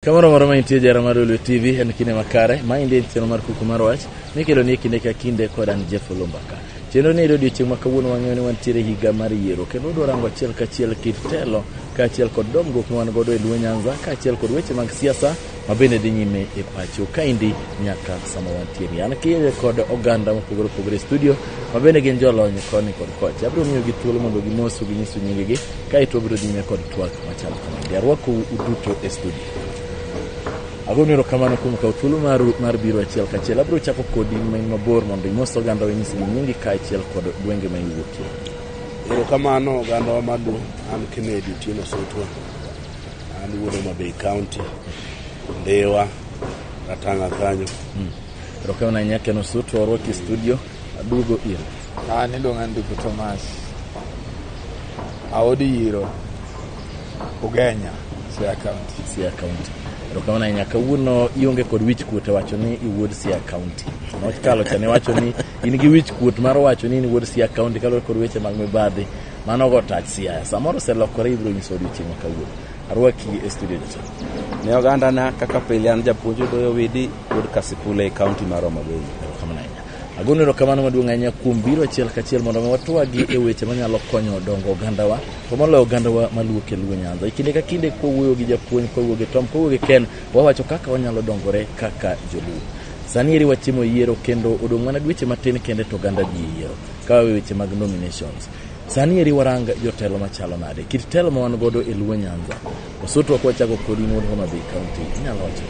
Kamoro moro ma intie jara mar Lolwe TV en kinde makare ma indie chenro mar kuku mar wach mikelo ni e kinde ka kinde kod an Jeff Olumbaka. Chenro ni odiochieng' ma kawuono wang'eyo ni wantiere higa mar yiero kendo wadwa rango achiel kachiel kit telo kaachiel kod dongruok ma wan godo e Luo Nyanza kaachiel kod weche mag siasa ma bende dhi nyime e pacho kaendi nyaka sama wantiere. An kiye kod oganda mopogore opogore e studio ma bende gin jolony koni kod kocha. Abiro miyogi thuolo mondo gimosu ginyisu nyingegi kaeto wabiro dhi nyime kod twak machalo kamaendi. Arwakou uduto e studio. Agoni erokamano kuom kawo thuolo maru mar biro achiel kachiel. Abiro chako kodi main mabor mondo imos oganda inyisgi nyingi kaachiel kod gwenge ma iwuokie. Erokamano ogandawa mar Luo, an Kennedy Otieno Sotwa, an wuod Homa Bay County, Ndhiwa, Ratanga kanyo. Erokamano ahinya Ken Osutwa, orwaki e studio, aduogo iri. An iluonga ni Nduku Thomas. Aod Yiro, Ugenya, Siaya County. Siaya County. Erokamano ahinya. Kawuono ionge kod wich kuot e wacho ni iwuod Siaya County. Nokalo cha ne wacho ni in gi wich kuot mar wacho ni in wuod Siaya County kaluwore kod weche mag mibadhi mano go tach Siaya. Samoro oselokore ibiro nyiso odiochieng' ma kawuono. Arwaki e studio jatelo. Ne ogandana kaka pile an japuonj Odoyo Widi wuod Kasipul e kaunti mar Homa Bay. Erokamano ahinya. Agoni erokamano maduong' ahinya kuom biro achiel kachiel mondo mi watwagi e weche manyalo konyo dongo ogandawa to moloyo ogandawa maluok e Luo Nyanza. E kinde ka kinde kwawuoyo gi japuonj, kwawuoyo gi Tom, kwawuoyo gi Ken, wawacho kaka wanyalo dongore kaka joluo. Sani eri watimo yiero kendo odong' mana dweche matin kende to oganda dhi e yiero. Ka wawe weche mag nominations. Sani eri warang jotelo machalo nade? Kit telo ma wan godo e Luo Nyanza. Osutwa kwachako kodi in wuod Homa Bay County. Inyalo wacho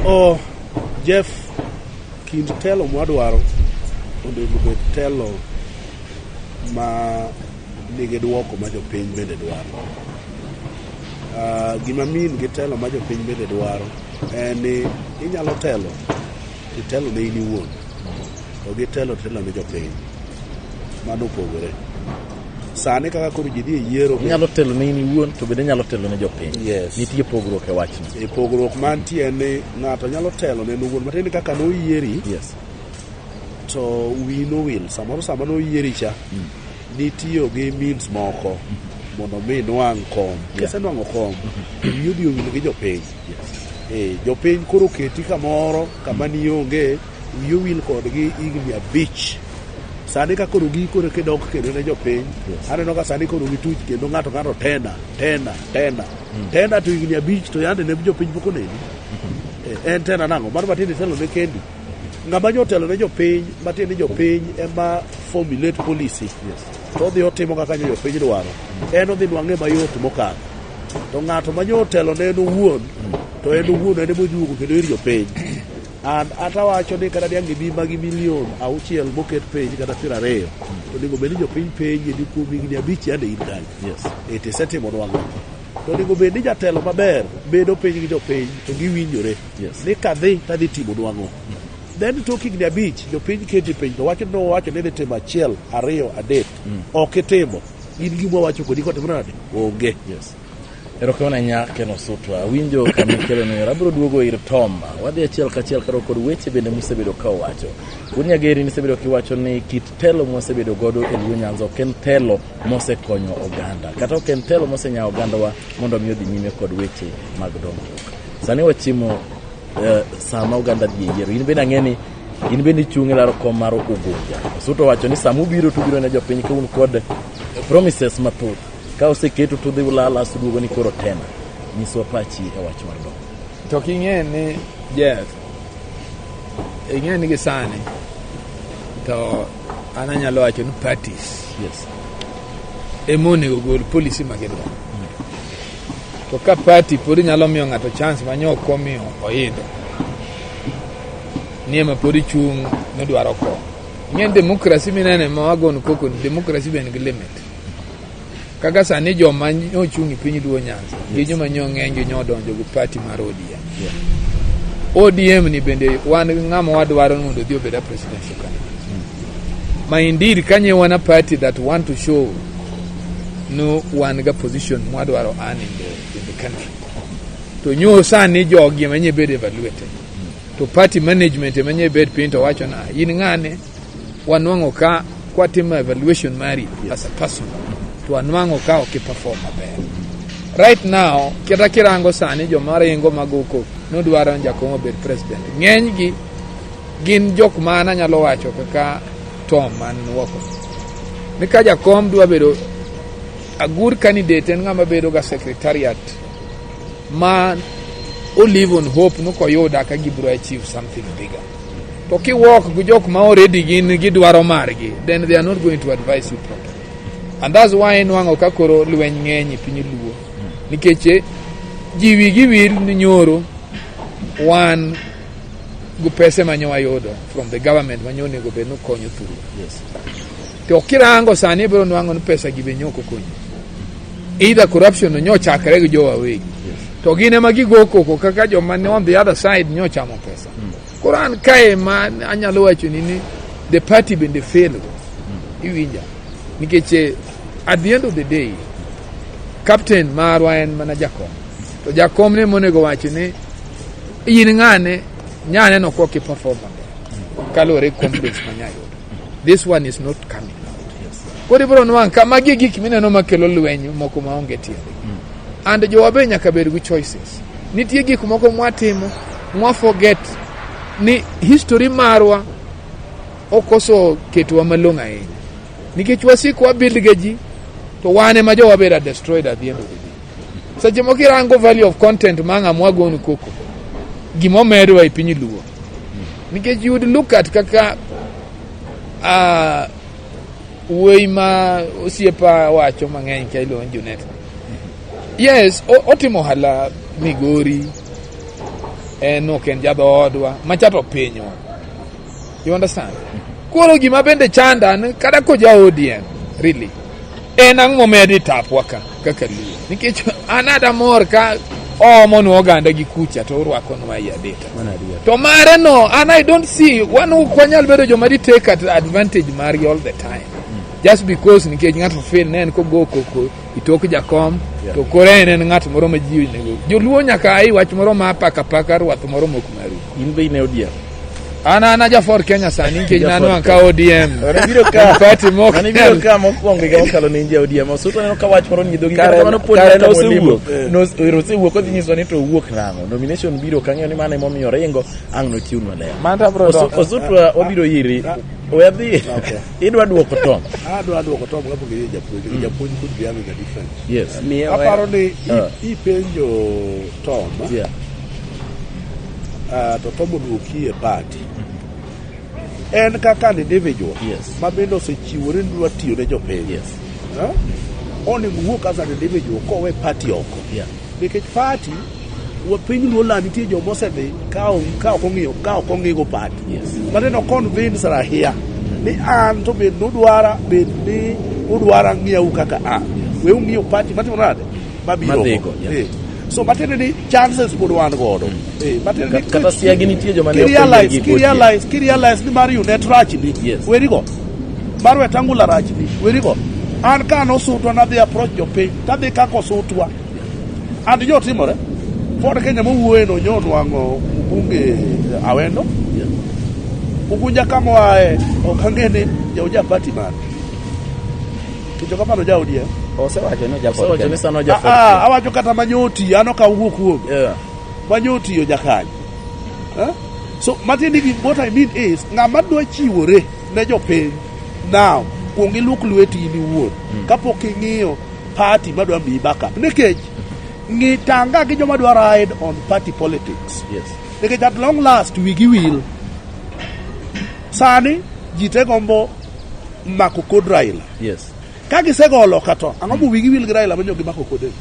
nang'o? Oh, Jeff, kind telo mwadwaro onego bed telo ma nigi dwoko ma jopiny bende dwaro. Gima min gi telo ma jopiny bende dwaro en ni inyalo telo titelo ne in iwuon to gi telo titelo ne jopiny. Mano opogore. Sani kaka koro ji dhi e yiero Inyalo telo ne in iwuon to bende inyalo telo ne jopiny. Yes. Nitie pogruok e wachno. E pogruok mantie en ni ng'ato nyalo telo ne en owuon matiende ni kaka noyieri Yes. to wiyi nowil samoro sama noyieri cha nitiyo gi means moko mondo mi inwang' kom. Kisenwang'o kom to wiyi odhi owil gi jopiny. Eh, jopiny koro oketi kamoro kama nionge wiyi owil kodgi higni 5. Sani ka koro gikore kidok kendo ne jopiny, aneno ka sani koro gituch kendo ng'ato ng'ato tena, tena, tena. Tena to higni 5 to yande ne jopiny pok oneni. Eh, en tena nang'o? Mano matiende telo ne kendi. Ng'ama nyo telo ne jopiny, matiende ni jopiny ema formulate policy. To odhi otimo kaka nyo jopiny dwaro. En odhi nwang'e mayot mokalo. To ng'ato ma nyo otelo ne en owuon, to en owuon en ema oduogo kendo ir jopiny. An ata wacho ni kata diang' gibi magi milion 6 moket piny kata 20 to onego bed ni jopiny penje ni kuom higni 5 yande in kanye. Yes. E to isetimo ang'o. To onego bed ni jatelo maber bedo piny gi jopiny to giwinjore. Yes. Ni kadhi tadhi timo ang'o. Then tok higni 5 jopiny keti piny to wacho no wacho ni dhi timo 1, 2, 3. Ok itimo. In gima wacho kodi kotimore nade? Onge. Yes. Erokamano ahinya Ken Osutwa. Awinjo kama ikelo no ero. Abiro duogo ir Tom. Wadhi achiel kachiel karo kod weche bende musebedo ka uwacho. Wuod Nyageri nisebedo kiwacho ni kit telo mwasebedo godo e Luo Nyanza ok en telo mosekonyo oganda. Kata ok en telo mosenyawo ogandawa mondo mi odhi nyime kod weche mag dongruok. Sani wachimo sama oganda dhi e yiero. In bende ang'e ni in bende ichung' e laro kom mar Ugunja. Osuto wacho ni sama ubiro to ubiro ne jopiny ka un kod promises mathoth. Ka oseketo to udhi ulala asuduogo ni koro tena. Nyiswa pachi e wach mar dongruok. To king'e ni Jeff, ing'e ni gi sani to an anyalo wacho ni parties Yes. ema onego gol policy ma gidwaro. To ka party pod nyalo miyo ng'ato chance ma nyo ok omiyo oidho, ni ema pod ichung' ni dwaro kom. Ing'e ni democracy minene ma wagon koko ni democracy be nigi limit. Kaka sani joma nyochung' e piny Luo Nyanza gi joma nyo ng'eny gi nyo donjo gi party mar ODM. ODM ni bende wan gi ng'ama wadwaro ni mondo odhi obed a presidential candidate. Ma indeed kanye wan a party that want to show no wan ga position mwadwaro an in the country. To nyo sani jogi ema nye bed evaluated. To party management ema nye bed piny to wacho na in ng'ane wanwang'o ka kwatimo evaluation mari as a person to wanwang'o ka ok i perform maber. Right now, kata kirango sani joma ringo mago koko nodwaro ni Jakom obed president. Ng'enygi gin jok ma an anyalo wacho kaka Tom man woko. Ni ka Jakom dwa bedo a good candidate en ng'ama bedo ga secretariat ma o live on hope ni koyuda ka gibiro achieve something bigger. To kiwalk gi jok ma already gin gidwaro margi, then they are not going to advise you properly. And that's why nwang'o ka koro lweny ng'eny e piny Luo. Nikech ji wigi wil ni nyoro wan gi pese ma nyo wayudo from the government ma nyo onego bed ni konyo thurwa. To kirango sani ibiro nwang'o ni pesa gi be nyo ok okonyo. Either corruption no nyo chakre gi jowa wegi. To gin ema gigo koko kaka joma ni on the other side nyo chamo pesa. Koro an kae ma anyalo wacho ni the party bende fail go. Iwinja. Nikech at the end of the day captain marwa en mana Jakom. To Jakom ne monego wach ni in ng'ane nyaneno kok i perform maber. Kaluwore gi complaints ma nyayudo. This one is not coming out. Koro ibiro nwang' ka magi e gik mineno makelo lweny moko maonge tiende. And jowa be nyaka bed gi choices. Nitie gik moko mwatimo mwa forget ni history marwa okoso ketowa malong'o ahinya. Nikech wasiko wabuild ga ji to wan ema jowa bedo destroyed at the end of the day. Seche moko irango value of content ma ng'ama wagonu koko gimomedwa e piny Luo. Nikech you would look at kaka wuoyi ma osiepa wacho mang'eny ka iluongo ni Junet. Yes, otimo ohala Migori, en ok en jadhoodwa, macha to pinywa. You understand? Koro gima bende chanda ni kata koja ODM, really, en ang'o momedi tapwa ka kaka Luo? Nikech an adamor ka oomonwa oganda gi kucha to orwakonwa ei adita. To mare no, an I don't see, wan ok wanyal bedo joma di take advantage margi all the time. Just because nikech ng'ato fail ne en kogo koko itok Jakom, to koro en ng'at moro ma ji onego. Joluo nyaka ai wach moro ma apaka paka rwath moro mok maru. In be ine ODM. An aja Ford Kenya sani nikech Ja nanwang'o Ford ka ODM. Manibiro ka Party mok manibiro nyal. ka mokwongo higa mokalo ne in ja ODM. Osuto neno ka wach moro ni dhogi Kare- kata kamano pod kare nyaka nosewuok. mwalimu. Ero osewuok odhi nyiswa ni to owuok nang'o. Nomination biro kang'eyo ni mano emomiyo Ringo ang' nochiwnwa ler. Mano abro dok. Osutwa wabiro iri. We adhi. Idwa duoko Tom. Adwa duoko Tom kapok idhi japuonj. Japuonj could be having a different. Yes. Miye Aparo ni ipenjo Tom to Tom oduoki e party. En kaka an individual ma bende osechiwore ni dwa tiyo ne jopiny. Eh? Onego owuok as an individual kowe party oko. Nikech party wa piny Luo land nitie joma osedhi ka ok ong'iyo ka ok ong'igo party. Maneno convince rahia ni an to bed nudwara bed ni udwara ng'iyau kaka an. We ung'iyo party matimo nade mabiro. Madhigo, yeah. Eh. So matiende ni chances pod wan godo. Eh, matiende ni Kata siagi nitie joma ne ok kirealize oyie gi kirealize kirealize ni mar Unet rachni Yes. werigo mar Wetangula rachni werigo an ka nosutwa nadhi approach jopiny tadhi kaka osutwa and jotimore Ford Kenya mowuoye no nyo nwang'o mbunge Awendo Ugunja kama oaye ok ang'e ni ja party man kicho kamano ja ODM Osewacho ni oja Ford Osewacho ni Kenya. sano ja Ford Ah, Kenya. awacho kata manyoti an ok awuo kuome manyotiyo jakanyo Eh? So matiende ni what I mean is ng'ama dwa chiwore ne jopiny now kuong iluok lweti in iwuon kapok ing'iyo party madwa miyi backup nikech ng'i tanga gi joma dwa ride on party politics nikech at long last wigi wil sani ji te gombo mako kod Raila ka gisego loka to ang'o mo wigi wil gi Raila manyo gimako kode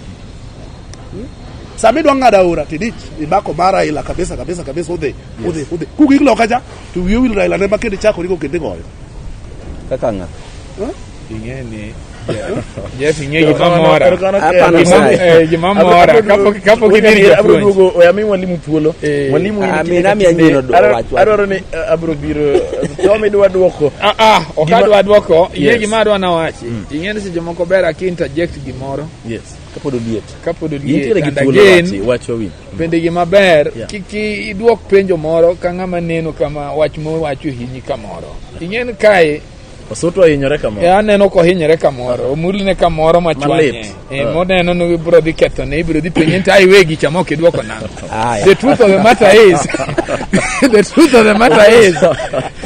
Sama idwa ng'ado aora tidich imako mar Raila kabisa kabisa kabisa udhi udhi udhi kugik loka cha to wiyi owil Raila ne ma kendo ichakorigo kendo igoyo Kaka ng'a? Ing'e ni Jeff ing'e gima mora. Hapana, Gima mora kapok idhi ir Abro japuonj. duogo we ami mwalimu thuolo. Mwalimu in Ami kinde ka nami kinde, anyino wach wach. Adwaro ni abro biro Tom idwa duoko. Ah, ok adwa duoko. Ing'e Yes. gima adwa nawachi. Ing'e ni seche moko ber aki interject gimoro Kapod oliet. kapod oliet. Intiere gi And thuolo again, wachi, wach wawinj. bende gima ber kik iduok penjo moro ka ng'ama neno kama wach mowacho hinyi kamoro. Ing'e ni kae Osuto ohinyore kamoro. E, aneno kohinyore kamoro, omulne kamoro machwanye. Malit. E, moneno ni ibiro dhi kethone, ibiro dhi penje ni to ai wegi cha mok idwoko nang'o. Aya. The truth of the matter is, the truth of the matter is,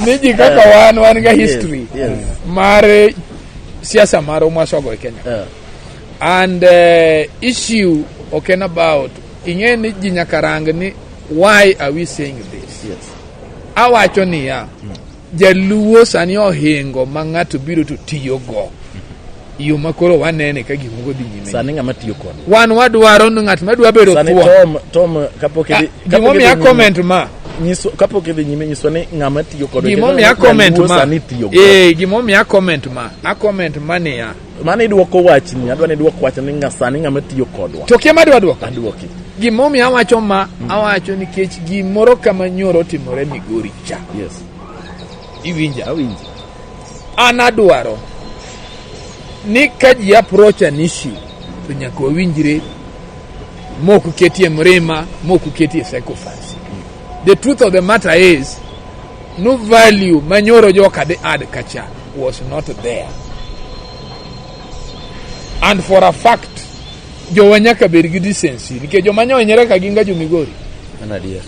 ni ji kaka wan, wan ga history yes. mar siasa marwa mwasogo e Kenya. And issue ok en about, ing'e ni ji nyaka rang ni why are we saying this? Yes. Awacho niya, jaluo sani ohingo ma ng'ato biro to tiyogo yo ma koro wanene ka gik moko dhi nyime. Sani ng'ama tiyo kode. Wan wadwaro ni ng'at madwa bedo Sani thuon. Tom, Tom kapok idhi kapok Gimomiyo idhi a comment ma nyiso kapok idhi nyime nyiswa ni ng'ama tiyo kode. gimomiyo a comment Jaluo ma sani tiyo kode. eh gimomiyo a comment ma a comment ma niya Mano idwoko wachni, adwa ni idwok wachni ni ng'a sani ng'ama tiyo kodwa. to kia madwa dwoko Adwoki. gimomiyo awacho ma awacho nikech gimoro kama nyoro otimore Migori cha Yes. iwinja Awinji. an adwaro ni ka ji approach an issue to nyaka wawinjre mok ketie mrima mok ketie sycophancy the truth of the matter is no value manyoro joka dhi add kacha was not there and for a fact jowa nyaka bed gi decency nikech joma nyohinyore ka gin ga jo Migori Mano adier.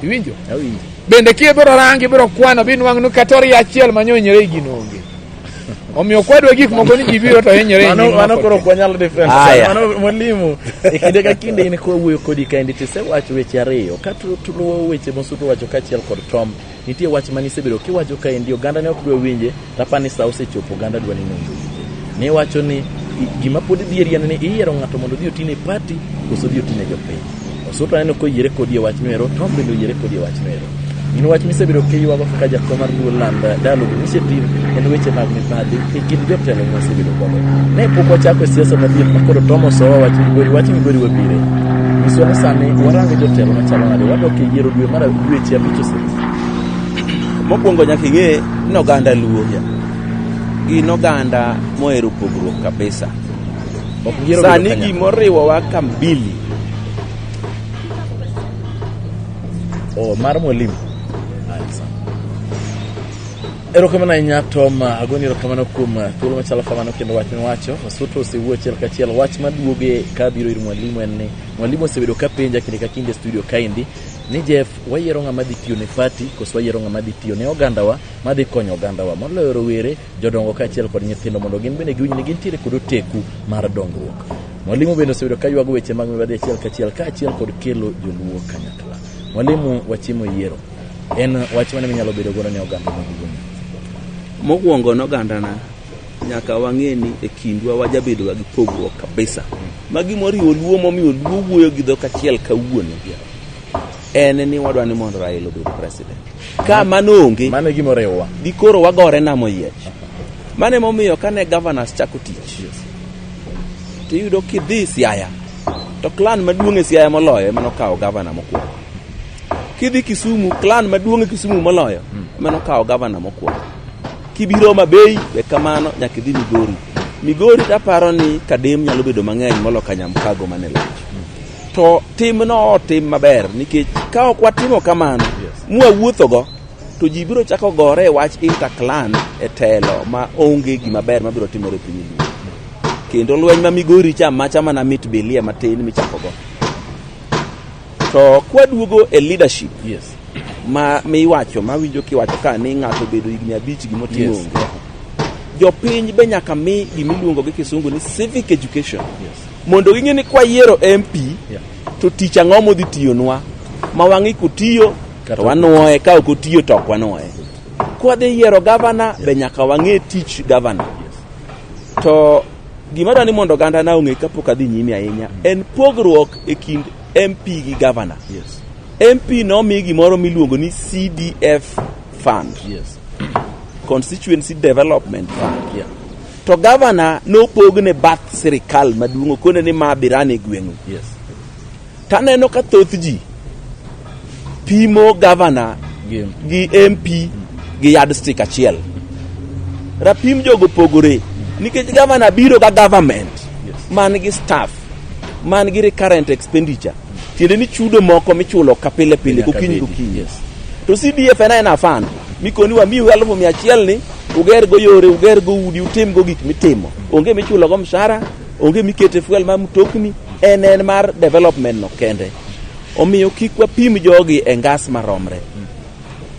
iwinjo Awinji. bende kibiro rangi ibiro kwano binwang' ni kata oriya achiel ma nyohinyore e gino onge omiyo kwadwa gik moko ni ji biro to hinyore e Mano nying mano moko koro te. ok wanyal defend. Aya. Mano mwalimu e kinde ka kinde in kwawuoyo kodi kaendi tisewacho weche ariyo ka tuluwo weche mosuto wacho kaachiel kod Tom nitie wach mane isebedo kiwacho kaendi oganda ne ok dwa winje tapani sa osechopo oganda dwa ni mondo owinje niwacho ni gima pod dhieri en ni iyiero ng'ato mondo odhi otine party koso odhi otine jopiny Osuto aneno koyiere kodi e wachno ero Tom bende oyiere kodi e wachno ero in wach misebedo kiywago kaka jakom mar Luo Land Dialogue Initiative en weche mag mibadhi e kind jotelo mwasebedo godo ne pok wachako e siasa madier ma koro Tom osowa wach Migori wach Migori wabire nyiswa ni sani warango jotelo machalo nade wadok e yiero dwe mar dweche abich oserumo Mokwongo nyaka ing'e ni oganda Luo gin oganda mohero pogruok kabisa. ok giyiero bedo Sani kanyakla. gimoriwowa kambili Oh, mar mwalimu. Haya, sawa. Erokamano ahinya Tom, agoni erokamano kuom thuolo machalo kamano kendo wach miwacho. Osuto osewuo achiel kachiel. Wach maduoge ka biro ir mwalimu en ni mwalimu osebedo ka penja kinde ka kinde e studio kaendi ni Jeff, wayiero ng'ama dhi tiyo ne party koso wayiero ng'ama dhi tiyo ne ogandawa madhi konyo ogandawa moloyo rowere, jodongo kaachiel kod nyithindo mondo gin bende giwinj ni gintiere kod oteku mar dongruok. Mwalimu bende osebedo ka ywago weche mag mibadhi achiel kachiel kaachiel kod kelo joluo kanyakla. Mwalimu wachimo yiero. En wach mane minyalo bedo godo ne oganda mag Luo? Mokwongo ne ogandana nyaka wang'e ni e kindwa wajabedoga gi pogruok kabisa. Ma gimoriwo Luo momiyo Luo wuoyo gi dhok achiel kawuono en ni wadwa ni mondo Raila obed president. Ka mano onge, Mano e gima oriwowa. dikoro wagore namo yiech. Mano emomiyo kane governors chako tich, tiyudo kidhi Siaya, to clan maduong' e Siaya moloyo ema nokawo governor mokwongo. Kidhi Kisumu, clan maduong' e Kisumu moloyo ema nokawo governor mokwongo. Kibiro Homa Bay, be kamano nyaka idhi Migori. Migori taparo ni Kadem nyalo bedo mang'eny molo Kanyamkago mane loch. To timno otim maber nikech ka ok watimo kamano mwawuothogo to ji biro chako gore e wach interclan e telo ma onge gima ber mabiro timore e piny Luo. Kendo lweny ma Migori cha macha mana mit bilie matin michakogo. To kwaduogo e leadership Yes. ma miwacho mawinjo kiwacho ka ni ng'ato obedo higni abich gimotimo Yes. onge. Jopiny be nyaka mi gimiluongo gi kisungu ni civic education. Yes. Mondo ging'e ni kwayiero MP Yeah. to tich ang'o modhi tiyonwa ma wang'i kotiyo Kata to wanuoye ka ok otiyo to ok wanuoye. Kwadhi yiero gavana be nyaka wang'e tich gavana. To gima adwa ni mondo oganda na ong'e kapok adhi nyime ahinya en pogruok e kind MP gi gavana. Yes. MP nomi gimoro miluongo ni CDF fund, Yes. Constituency Development Fund. Yeah. To gavana nopogne bath sirikal maduong' okone ni ma birane e gweng'u. Yes. Taneno ka thoth ji pimo gavana Gi gi MP gi yardstick achiel. Rapim jogo pogore nikech gavana biro ga government Yes. man gi staff man gi recurrent expenditure tiende ni chudo moko michulo ka pile pile Nyaka gokinyi bedi. gokinyi Yes. to CDF en aena fund mikoni wamiu 100,000 ni Ugergo yore, ugergo udi, utimgo gik mitimo. Onge michulogo mshahara, onge mikete fuel mar mtokni, en en mar development no kende. Omiyo kik wapim jogi e ngas maromre.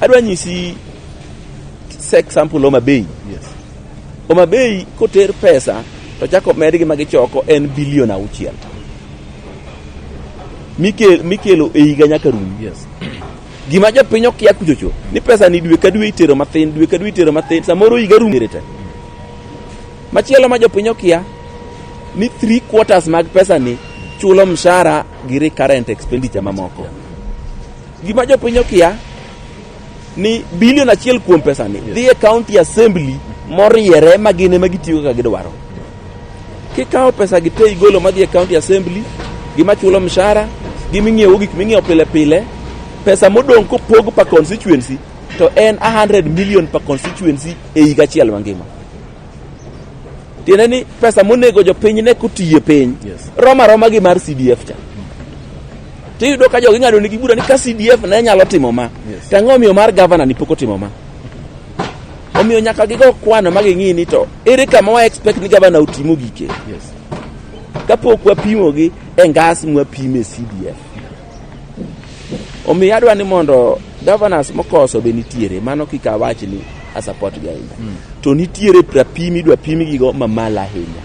Adwa nyisi example Homa Bay. Yes. Homa Bay koter pesa to chako medgi ma gichoko en bilion 6. Mikelo e higa nyaka rum. Yes. Gima jopiny okia kuchocho ni pesa ni dwe ka dwe itero mathin, dwe ka dwe itero mathin, samoro higa rum te. Machielo ma jopiny okia ni 3/4 mag pesa ni chulo mshahara gi recurrent expenditure mamoko. Gima jopiny okia ni bilion 1 kuom pesa ni dhi e county assembly moriere ma gin ema gitiyo kaka gidwaro. Kikawo pesa gi te igolo madhi e county assembly, gima chulo mshahara, giming'iewo gik ming'iewo pile pile, pesa modong' kopog per constituency to en 100 million per constituency e higa achiel mangima. Tiende ni pesa monego jopiny ne kotiye piny Yes. roma roma gi mar CDF cha. Tiyudo ka jogi ng'ado nigi bura ni ka CDF ne nyalo timo ma, Yes. to ang'o omiyo mar governor ni pok otimo ma? Omiyo nyaka gigo kwano ma ging'i ni to ere kama wa expect ni governor otimo gike Yes. kapok wapimogi e ngas mwapime CDF. Omiyo adwa ni mondo governors mokoso be nitiere, mano kik awach ni a support gi ahinya. To nitiere rapim idwa pim gigo mamalo ahinya.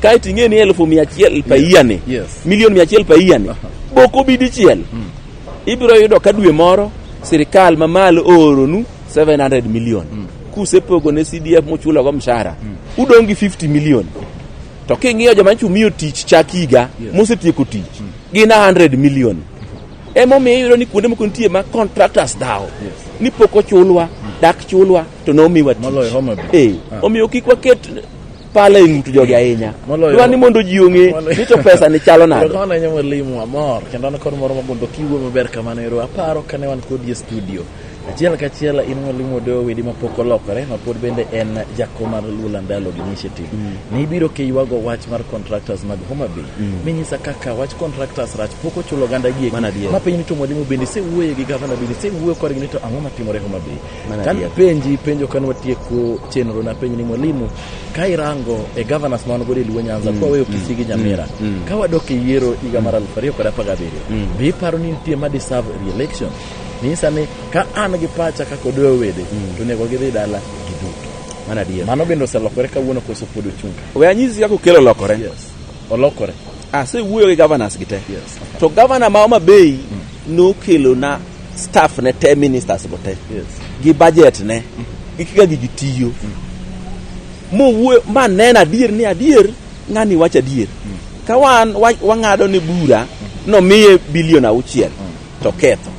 Kaeto ing'e ni 100,000 per year ni, Yes. milion 100 per year ni, bok obi dichiel. Ibiro yudo ka dwe moro sirikal mamalo ooronu 700 million. Kusepogo ne CDF muchulogo mshahara, udong' gi 50 million. To king'iyo joma nyocha umiyo tich chak higa Yes. mosetieko tich gin 100 million. Emomiyo iyudo ni kuonde moko nitie ma contractors dhawo Yes. ni pok ochulwa, dak chulwa to nomiwa tich. Moloyo Homa Bay. Eh, omiyo kik waket pala e ng'ut jogi ahinya. Moloyo- Dwa ni mondo ji ong'e Moloyo- ni to pesa ni chalo nade. Erokamano ahinya mwalimu, amor kendo an kod moro mogundho kiwuoyo maber kamano ero. Aparo kane wan kodi e studio. Achiel kachiel in mwalimu Odoyo Wedi mapok olokore ma pod bende en jakom mar Luoland Dialogue Initiative. Nibiro kiywago wach mar contractors mag Homa Bay. Minyisa kaka wach contractors rach pok ochulo oganda gi Mano adier. Ma penjo ni to mwalimu bende isewuoye gi gavana bende isewuoyo kodgi ni to ang'o matimore Homa Bay. Mano Kan adier. penji penjo kan watieko chenro na penjo ni mwalimu ka irango e governors ma wan godo e Luo Nyanza kwa weyo Kisii gi Nyamira ka wadok e yiero higa mar 2017 be iparo ni nitie ma deserve re-election nyisa ni ka an gi pacha kaka Odoyo Wede to onego gidhi dala giduto Mano adier. mano bende oselokore kawuono koso pod ochung' ka We anyisi kaka okelo lokore. yes olokore Asewuoyo gi governors gi te. yes To governor ma Homa Bay nokelo na staff ne te ministers go te. yes gi budget ne gi kaka gigi tiyo mowuoyo ma neno adier ni adier ng'ani wacho adier ka wan wang'ado ne bura nomiye bilion 6 to ketho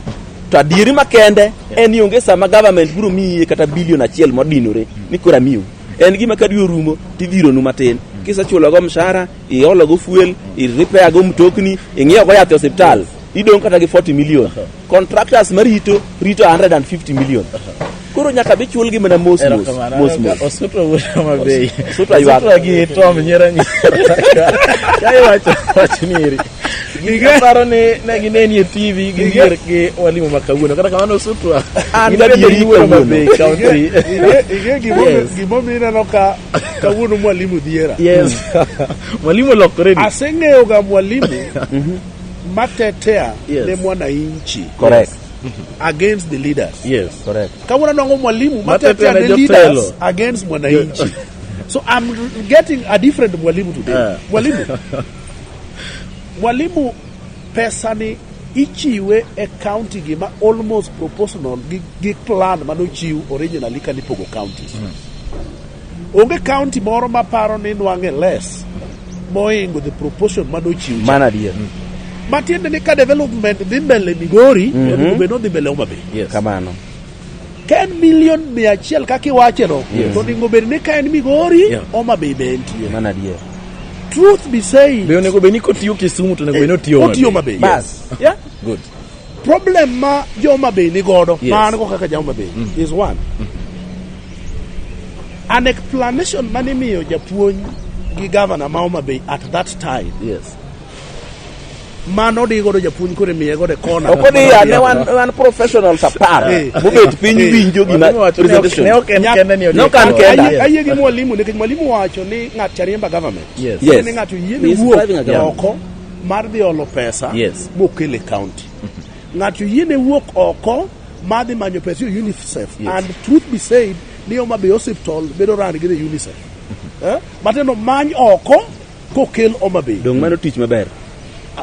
to adieri makende en ni onge sama government biro miye kata bilion 1 modinore ni koro amiu en gima ka dwe orumo tidhironu matin kisechulogo mshahara iologo fuel irepair go mtokni ing'iewogo yath e osiptal idong' kata gi 40 million contractors marito rito 150 million koro nyaka bi chulgi mana mos mos Erokamano. mos mos Osutwa wuod Homa Bay. Osutwa ywak. Osutwa gi Tom nyiero nyiero. Ka iwacho wach ni eri. Aparo ni ne gineni e TV gi dhier gi walimu ma kawuono. Kata kamano Osutwa. An in bende gadieri iwuoyo Homa kawuono. Bay County. Ing'e Yes. gimomiyo ineno ka kawuono mwalimu dhiera. Yes. Mwalimu olokore ni. Aseng'eyo ga mwalimu matetea Yes. ne mwananchi correct against the leaders. Yes. correct Kawuono anwang'o mwalimu Matetea matetea ne ne jotelo. leaders against mwananchi. So I'm getting a different mwalimu today. Mwalimu. Mwalimu pesa ni ichiwe e county gima almost proportional gi plan manochiw originally kanipogo counties. Onge county moro maparo ni nwang'e less moingo the proportion manochiw cha. mano adier Matiende ni ka development dhi mbele Migori, onego bed ni odhi mbele Homa Bay. Yes. kamano Ka en milion 100 kaka iwacheno, to onego bed ni ka en Migori, Yeah. Homa Bay be entie. mano adier Truth be said, Be onego bed ni kotiyo Kisumu to onego bed ni otiyo Homa otiyo Bay. Homa Bay. Bas. Yeah? Good. Problem ma jo Homa Bay ni godo, Yes. ma an go kaka ja Homa Bay, is one. An explanation manimiyo japuonj gi governor ma Homa Bay at that time Yes. Mano di godo japuonj koro imiye godo e kona. Ok odiya ne wan professionals 10 mobet piny winjo gima Mwalimu wacho ne ok- presentation. ne ok en kende ni Ne ok an odiyo. kenda. Yes. Ayie gi mwalimu nikech mwalimu wacho ni ng'at cha riemba government. Yes. Yes. Ni ng'ato yie He is wuok driving a government. oko mar dhi olo pesa Yes. mokel e county. Ng'ato yiene wuok oko mar dhi manyo pesa e UNICEF. Yes. And truth be said, ni Homa Bay Hospital bedo run gi the UNICEF. Eh? Matiende many oko kokel Homa Bay. Dong' mano tich maber.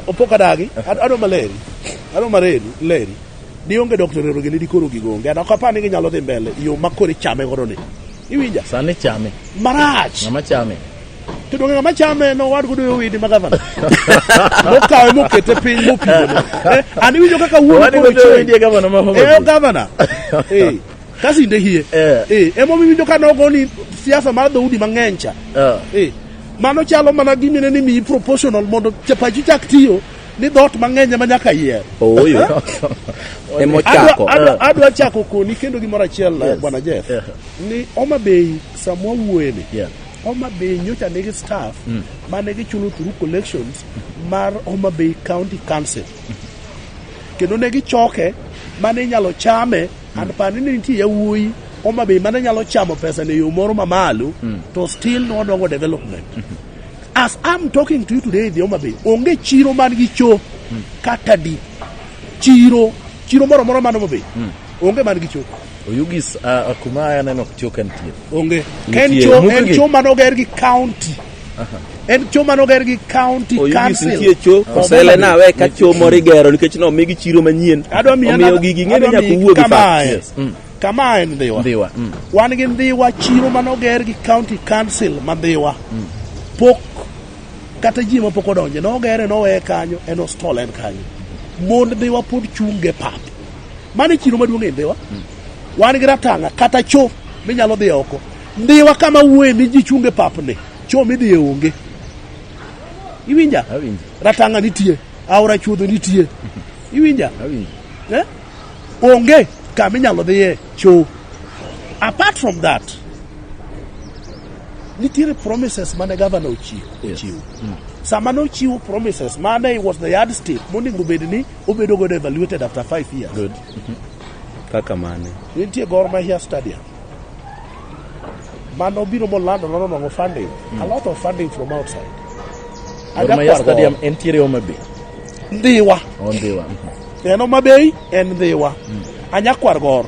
Opok adagi, adwa maleri, adwa mareri, leri. Ni onge Dr. Ero gini dikoro gigo onge. An ok apar ni ginyalo dhi mbele yo ma koro ichame godo ni. Iwinja? Sani chame. Marach. Ng'ama chame. To donge ng'ama chame no owad godo Owidi ma gavana. Mokawe mokete piny mopimone. An iwinjo kaka wuon Owad koro godo change. Owidi e gavana ma Homa Bay. Gavana. Kasinde hie. Emomiyo iwinjo ka nogo ni siasa mar dhoudi mang'eny cha. Mano chalo mana gimine ni miyi proportional mondo pachi chak tiyo ni dhoot mang'eny ema nyaka yier. Ooyo. Emochako. Adwa chako koni kendo gimoro achiel Bwana Jeff. Ni Homa Bay samwa wuoyeni. Homa Bay nyocha nigi staff mane gichulo through collections mar Homa Bay County Council. Kendo ne gichoke mane inyalo chame and pani ni nitie yawuoyi Homa Bay mane nyalo chamo pesa ne yo moro mamalo to still nodongo development. As I'm talking to you today the Homa Bay onge chiro man gi cho kata di chiro moro moro man Homa Bay onge man gi cho. Oyugis kuma aneno cho ka nitie. Onge. En cho en cho manoger gi county. En cho manoger gi county Oyugis council. nitie cho osele nawe ka cho moro igero nikech nomigi chiro manyien. Omiyo gigi ng'e ni nyaka wuo gi facts. Kama en Ndhiwa. Ndhiwa. Wan gi Ndhiwa chiro manoger gi county council ma Ndhiwa. Pok kata ji mapok odonje nogere noweye kanyo en ostol en kanyo. Mond Ndhiwa pod chung' e pap. Mano e chiro maduong' e Ndhiwa. Wan gi Ratanga kata cho minyalo dhi oko. Ndhiwa kama wuoye mi ji chung' e papni cho midhi e onge. Iwinja? Awinjo. Ratanga nitie, aora chuodho nitie. Iwinja? Awinjo. Onge kama inyalo dhiye cho. Apart from that, nitiere promises mane governor ochiwo. Sama nochiwo promises mane was the yardstick monego bed ni obedo godo evaluated after 5 years. Good. Kaka mane? Nitie Gor Mahia Stadium. Mano biro molando nonwang'o funding. A lot of funding from outside. Gor Mahia Stadium entiere Homa Bay. Ndhiwa. Ndhiwa. En Homa Bay en Ndhiwa. Anyakwar Gor.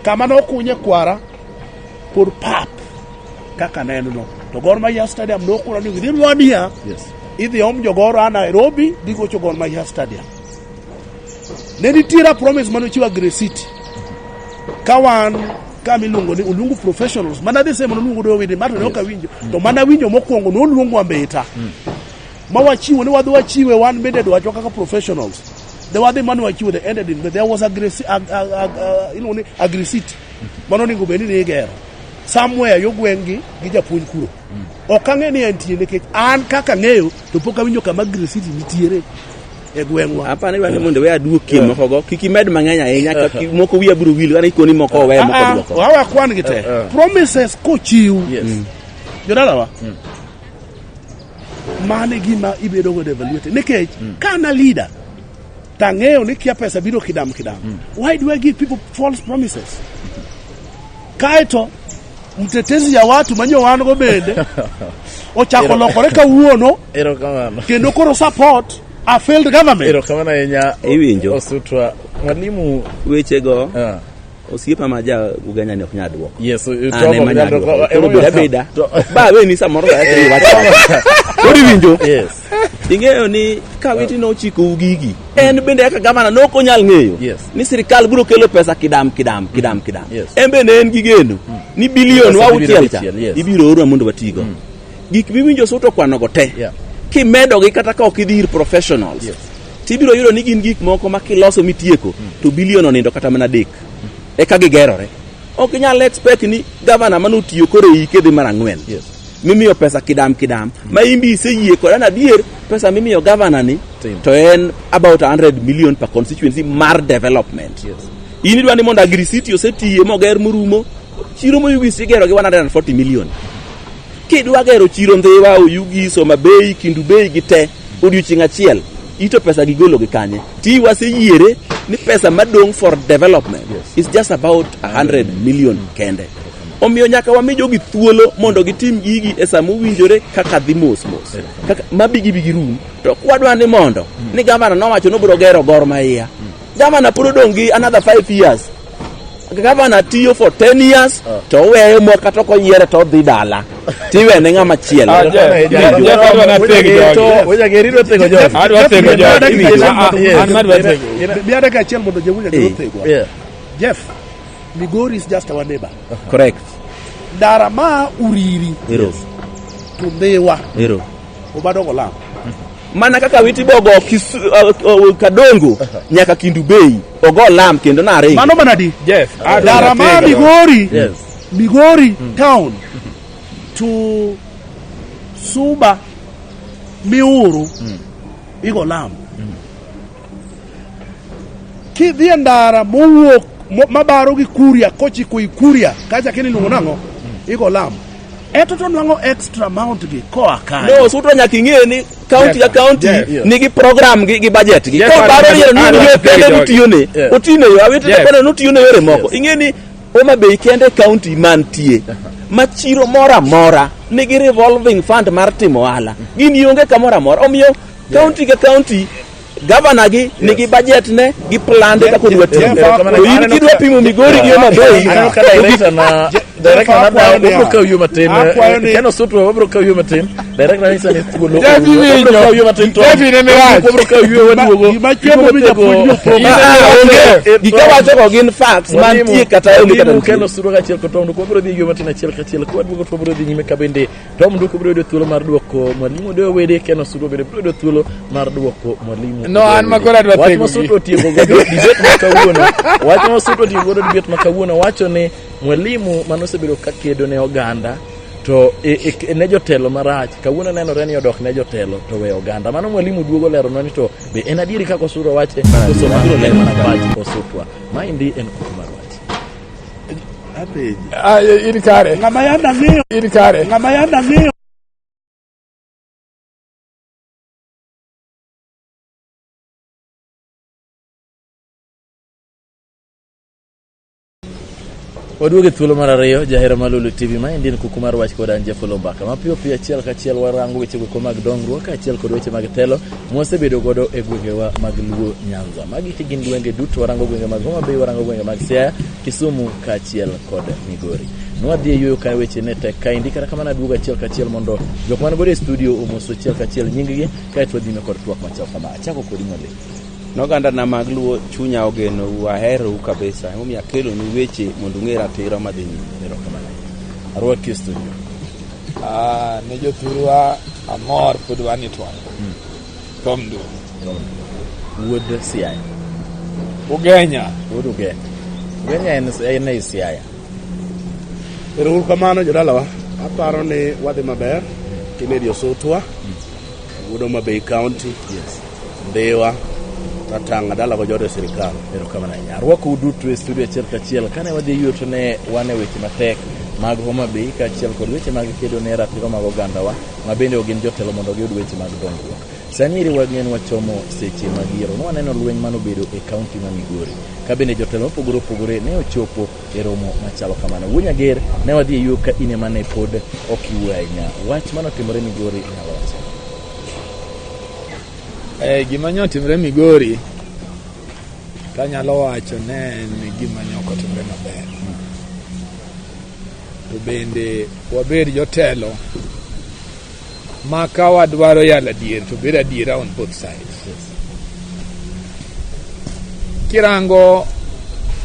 Kama nokunye kwara pod pap kaka neno. To Gor Mahia Stadium nokuna ni within 1 year. Yes. Idhi om jogoro a Nairobi dhi gocho Gor Mahia Stadium. Ne nitiere promise mane ochiwo Agri City. Ka wan kama iluongo ni Oluongo Professionals mana the same noluongo do widi mato ne ok awinjo to mana winjo mokwongo noluongo Ambeta ma wachiwo ni wadhi wachiwe wan bende dwachwa kaka professionals de wadhi mane wachiwo the ended in but there was Agri iluongo ni Agri City mano onego bed ni igero somewhere yo gweng' gi japuonj kuro. Ok ang'e ni entie nikech an kaka ang'eyo to pok awinjo kama Agri City nitiere e gweng'wa. Apani dwani mondo we aduokie moko go kik imed mang'eny ahinya ka moko wiya biro wil kata ikoni moko owe moko duoko. Wawa kwan gi te. Promises kochiw. Yes. Jodalawa. Mano e gima ibedo godo evaluated nikech ka an a leader tang'eyo ni kia pesa biro kidam kidam. Why do I give people false promises? Kaeto mtetezi ya watu manyo wan go bende ochako lokore kawuono Erokamano. kendo koro support a failed government. Erokamano ahinya. Iwinjo. Osutwa. Mwalimu Wechego osiepa ma ja Ugenya ni ok nyal duoko. Yes, An ema nyal duoko. Koro bed abeda. Ba weni samoro ka iwacho. Koro iwinjo. Yes. Ing'eyo ni ka Witi nochiko gigi en bende kaka gavana ne ok onyal ng'eyo Yes. ni sirikal biro kelo pesa kidam kidam kidam kidam. Yes. En bende en gi geno ni bilion Pesa biro auchiel cha dichiel, yes. ibiro orwa mondo watigo. Gik miwinjo Suto kwanogo te kimedogi kata ka ok idhi ir professionals Yes. tibiro yudo ni gin gik moko ma kiloso mitieko to bilion onindo kata mana 3 eka gigerore. Ok inyal expect ni gavana manotiyo koro e hike dhi mar 4 Yes. mimiyo pesa kidam kidam ma imbi iseyie kod an adier pesa mimiyo gavana ni to en about 100 million per constituency mar development. Yes. In idwa ni mondo Agri City osetiye moger morumo chiro moyugis igero gi 140 million. Kidwa gero chiro Ndhiwa, Oyugis, Homa Bay, Kendu Bay gi te odiochieng' achiel Ito pesa gigolo gi kanye? Ti waseyiere ni pesa madong' for development is just about 100 million kende. Omiyo nyaka wami jogi thuolo mondo gitim gigi e sama owinjore kaka dhi mos mos. Kaka mabigi bigi rum. To kwadwa ni mondo ni gavana nowacho ni obiro gero Gor Mahia. Gavana pod odong' gi another 5 years. Gavana tiyo for 10 years to oweyo mo kata ok oyiere to odhi dala. Tiwene ng'ama chielo. Ah, Jeff, Jeff, adwa na theg jogi. Wechageri idwa thego jogi. Adwa thego jogi. Yes. Ah, ah, An madwa thego. Miya dakika achiel mondo jawuoyo Eh. othegwa. Yeah. Jeff, Migori is just our neighbor. Correct. Ndara ma Uriri Ero. to Ndhiwa Ero. Obado Golam. Mana kaka Witi Bogo Kadongo nyaka Kindu Bay ogo lam kendo naringo. Mano manadi? Jeff, adwa Ndara ma thego jogi. Migori, Yes. Migori town to Suba Miuru igo lam. Kidhi e ndara mowuok mabaro gi Kuria kochiko i Kuria kacha kini iluongo nang'o? Igo lam. Eto to nwang'o extra amount gi koa kanye? No, Sutwa nyaka ing'e ni county ka county Jeff. nigi program gi budget gi. Jeff, Koro paro yiero ni adwa yo thego kende jogi. mutiyone. Yeah. Otine yo, awiti Jeff. kone notiyone yore moko. Ing'e ni Homa Bay kende county mantie ma chiro moro amora nigi revolving fund mar timo ohala. Gin ionge kamoro amora. Omiyo county ka county governor gi nigi budget ne gi plan de kaka odwa tiyo. Jeff, To in kidwa pimo Migori gi Homa Bay, Aneno ka director na director na akwayo dawo niya. wabiro kawo yo matin. Akwayo ni- Ken Osutwa wabiro kawo yo matin. Director nyisa ni thuolo. Jeff orumo. iwinjo. Wabiro kawo yo matin to. Jeff in ema iwach. Wabiro kawo yo waduogo. Gima chiemo mi japuonj opogo. Ah, onge. Gik awacho go gin facts mantie kata onge kata Mwalimu nitie. Ken Osutwa kaachiel kod Tom Nduku wabiro dhi yo matin achiel kachiel. Kwaduogo to wabiro dhi nyime ka bende Tom Nduku biro yudo thuolo mar duoko Mwalimu Odeyo Wede, Ken Osutwa bende biro yudo thuolo mar duoko Mwalimu. No, an ma koro adwa Wach thego ma gi. Osutwa otieko godo debate ma kawuono. Wach ma Osutwa otieko godo debate ma kawuono wacho ni mwalimu manosebedo ka kedo ne oganda to ne jotelo marach kawuono nenore ni odok ne jotelo to we oganda. Mano mwalimu duogo leronwa ni to be en adieri kaka Osutwa wache koso mano en mana pach Osutwa. Maendi en kuku mar wach. Apenji. Ah, in kare. Ng'ama yanda ng'iyo, In kare. ng'ama yanda ng'iyo. Waduogo e thuolo mar ariyo jahera mar Lulu TV maendi en kuku mar wach kod an Jeff Olombaka. Mapiyo piyo achiel kachiel warango weche go mag dongruok kaachiel kod weche mag telo mwasebedo godo e gwengewa mag Luo Nyanza. Magi gin gwenge duto, warango gwenge mag Homa Bay, warango gwenge mag Siaya, Kisumu kaachiel kod Migori. Nwadhi e yueyo ka weche ne tek kaendi, kata kamano aduogo achiel kachiel mondo jok man godo e studio omosu achiel kachiel nying gi kaeto wadhi nyime kod twak machal kama. Achako kodi mwalimu. Noganda na mag Luo chunya ogenou, aherou kabisa. Emomiyo akelonu weche mondo ung'e ratiro madhi nyime. Erokamano. Arwaki e studio. Ah, ne jothurwa amor pod wan e twak. Tom Nduku. Wuod Siaya. Ugenya. Wuod Ugenya. Ugenya en ei Siaya. Ero uru kamano jodalawa. Aparo ni wadhi maber. Kennedy Osutwa. Wuod Homa Bay County. Yes. Ndhiwa. Ratanga dala go jodo sirikal. Erokamano ahinya. Arwakou duto e studio achiel kachiel. Kane wadhi e yueyo to ne wan e weche matek mag Homa Bay kaachiel kod weche mag kedo ne ratiro mag ogandawa ma bende ok gin jotelo mondo giyud weche mag dongruok. Sani eri wang'e ni wachomo seche mag yiero. Nwaneno lweny manobedo e kaunti ma Migori ka bende jotelo mopogore opogore ne ochopo e romo machalo kamano. Wuo Nyager ne wadhi e yueyo ka in ema ne pod ok iwuoyo ahinya. Wach manotimore Migori inyalo wacho. Gima nyo otimore Migori tanyalo wacho ne en gima nyo ok otimore maber. To bende wabed jotelo ma ka wadwaro yalo adier to bed adiera on both sides. Kirango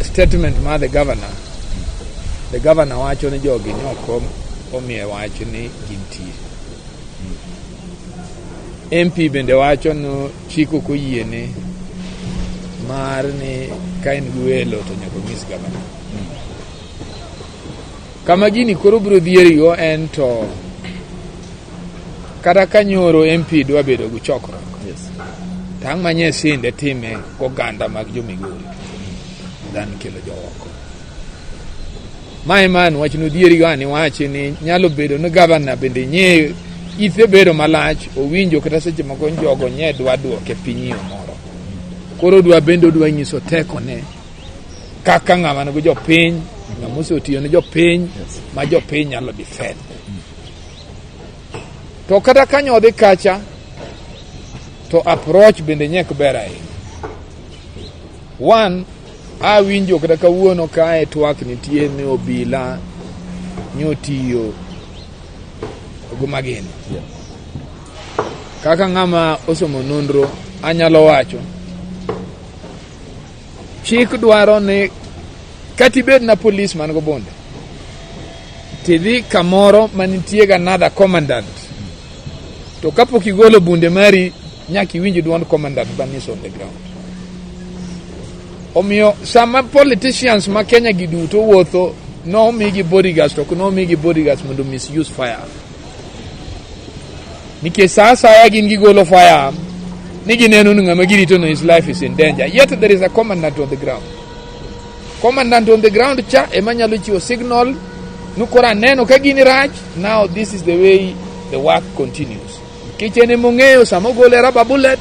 statement mar the governor wacho ni jogi nyoko omiye wach ni gintie. MP bende wacho ni chik ok oyiene mar ni ka in gi welo to nyaka onyis governor. Kama gini koro biro dhierigo en to kata ka nyoro MP dwa bedo gi chokruok Yes. to ang' manye sinde time goganda mag jo Migori than kelo jooko. Mae man wach nodhierigo ani wachi ni nyalo bedo ni governor bende nye Ithe bedo malach, owinjo kata seche moko jogo nye dwa duoke piny yo moro. Koro dwa bende odwa nyiso tekone kaka ng'ama nigi jopiny, ng'ama osetiyo ne jopiny, ma jopiny nyalo defend. To kata kanyo odhi kacha, to approach bende nyek ber ahinya. One, awinjo kata kawuono kae twak nitie ni obila nyotiyo go magina. Kaka ng'ama osomo nonro anyalo wacho chik dwaro ni kata ibed na polis man go bunde tidhi kamoro manitie ga another commandant to kapok igolo bunde mari nyaka iwinj duond commandant manis on the ground. Omiyo sama politicians ma Kenya gi duto wuotho nomigi bodyguards to ok nomigi bodyguards mondo misuse firearm. Nikech sa asaya gin gigolo firearm ni gineno ni ng'ama girito no his life is in danger. Yet there is a commandant on the ground. Commandant on the ground cha ema nyalo chiwo signal ni koro aneno ka gini rach, now this is the way the work continues. Nikech en emong'eyo sama ogole rubber bullet,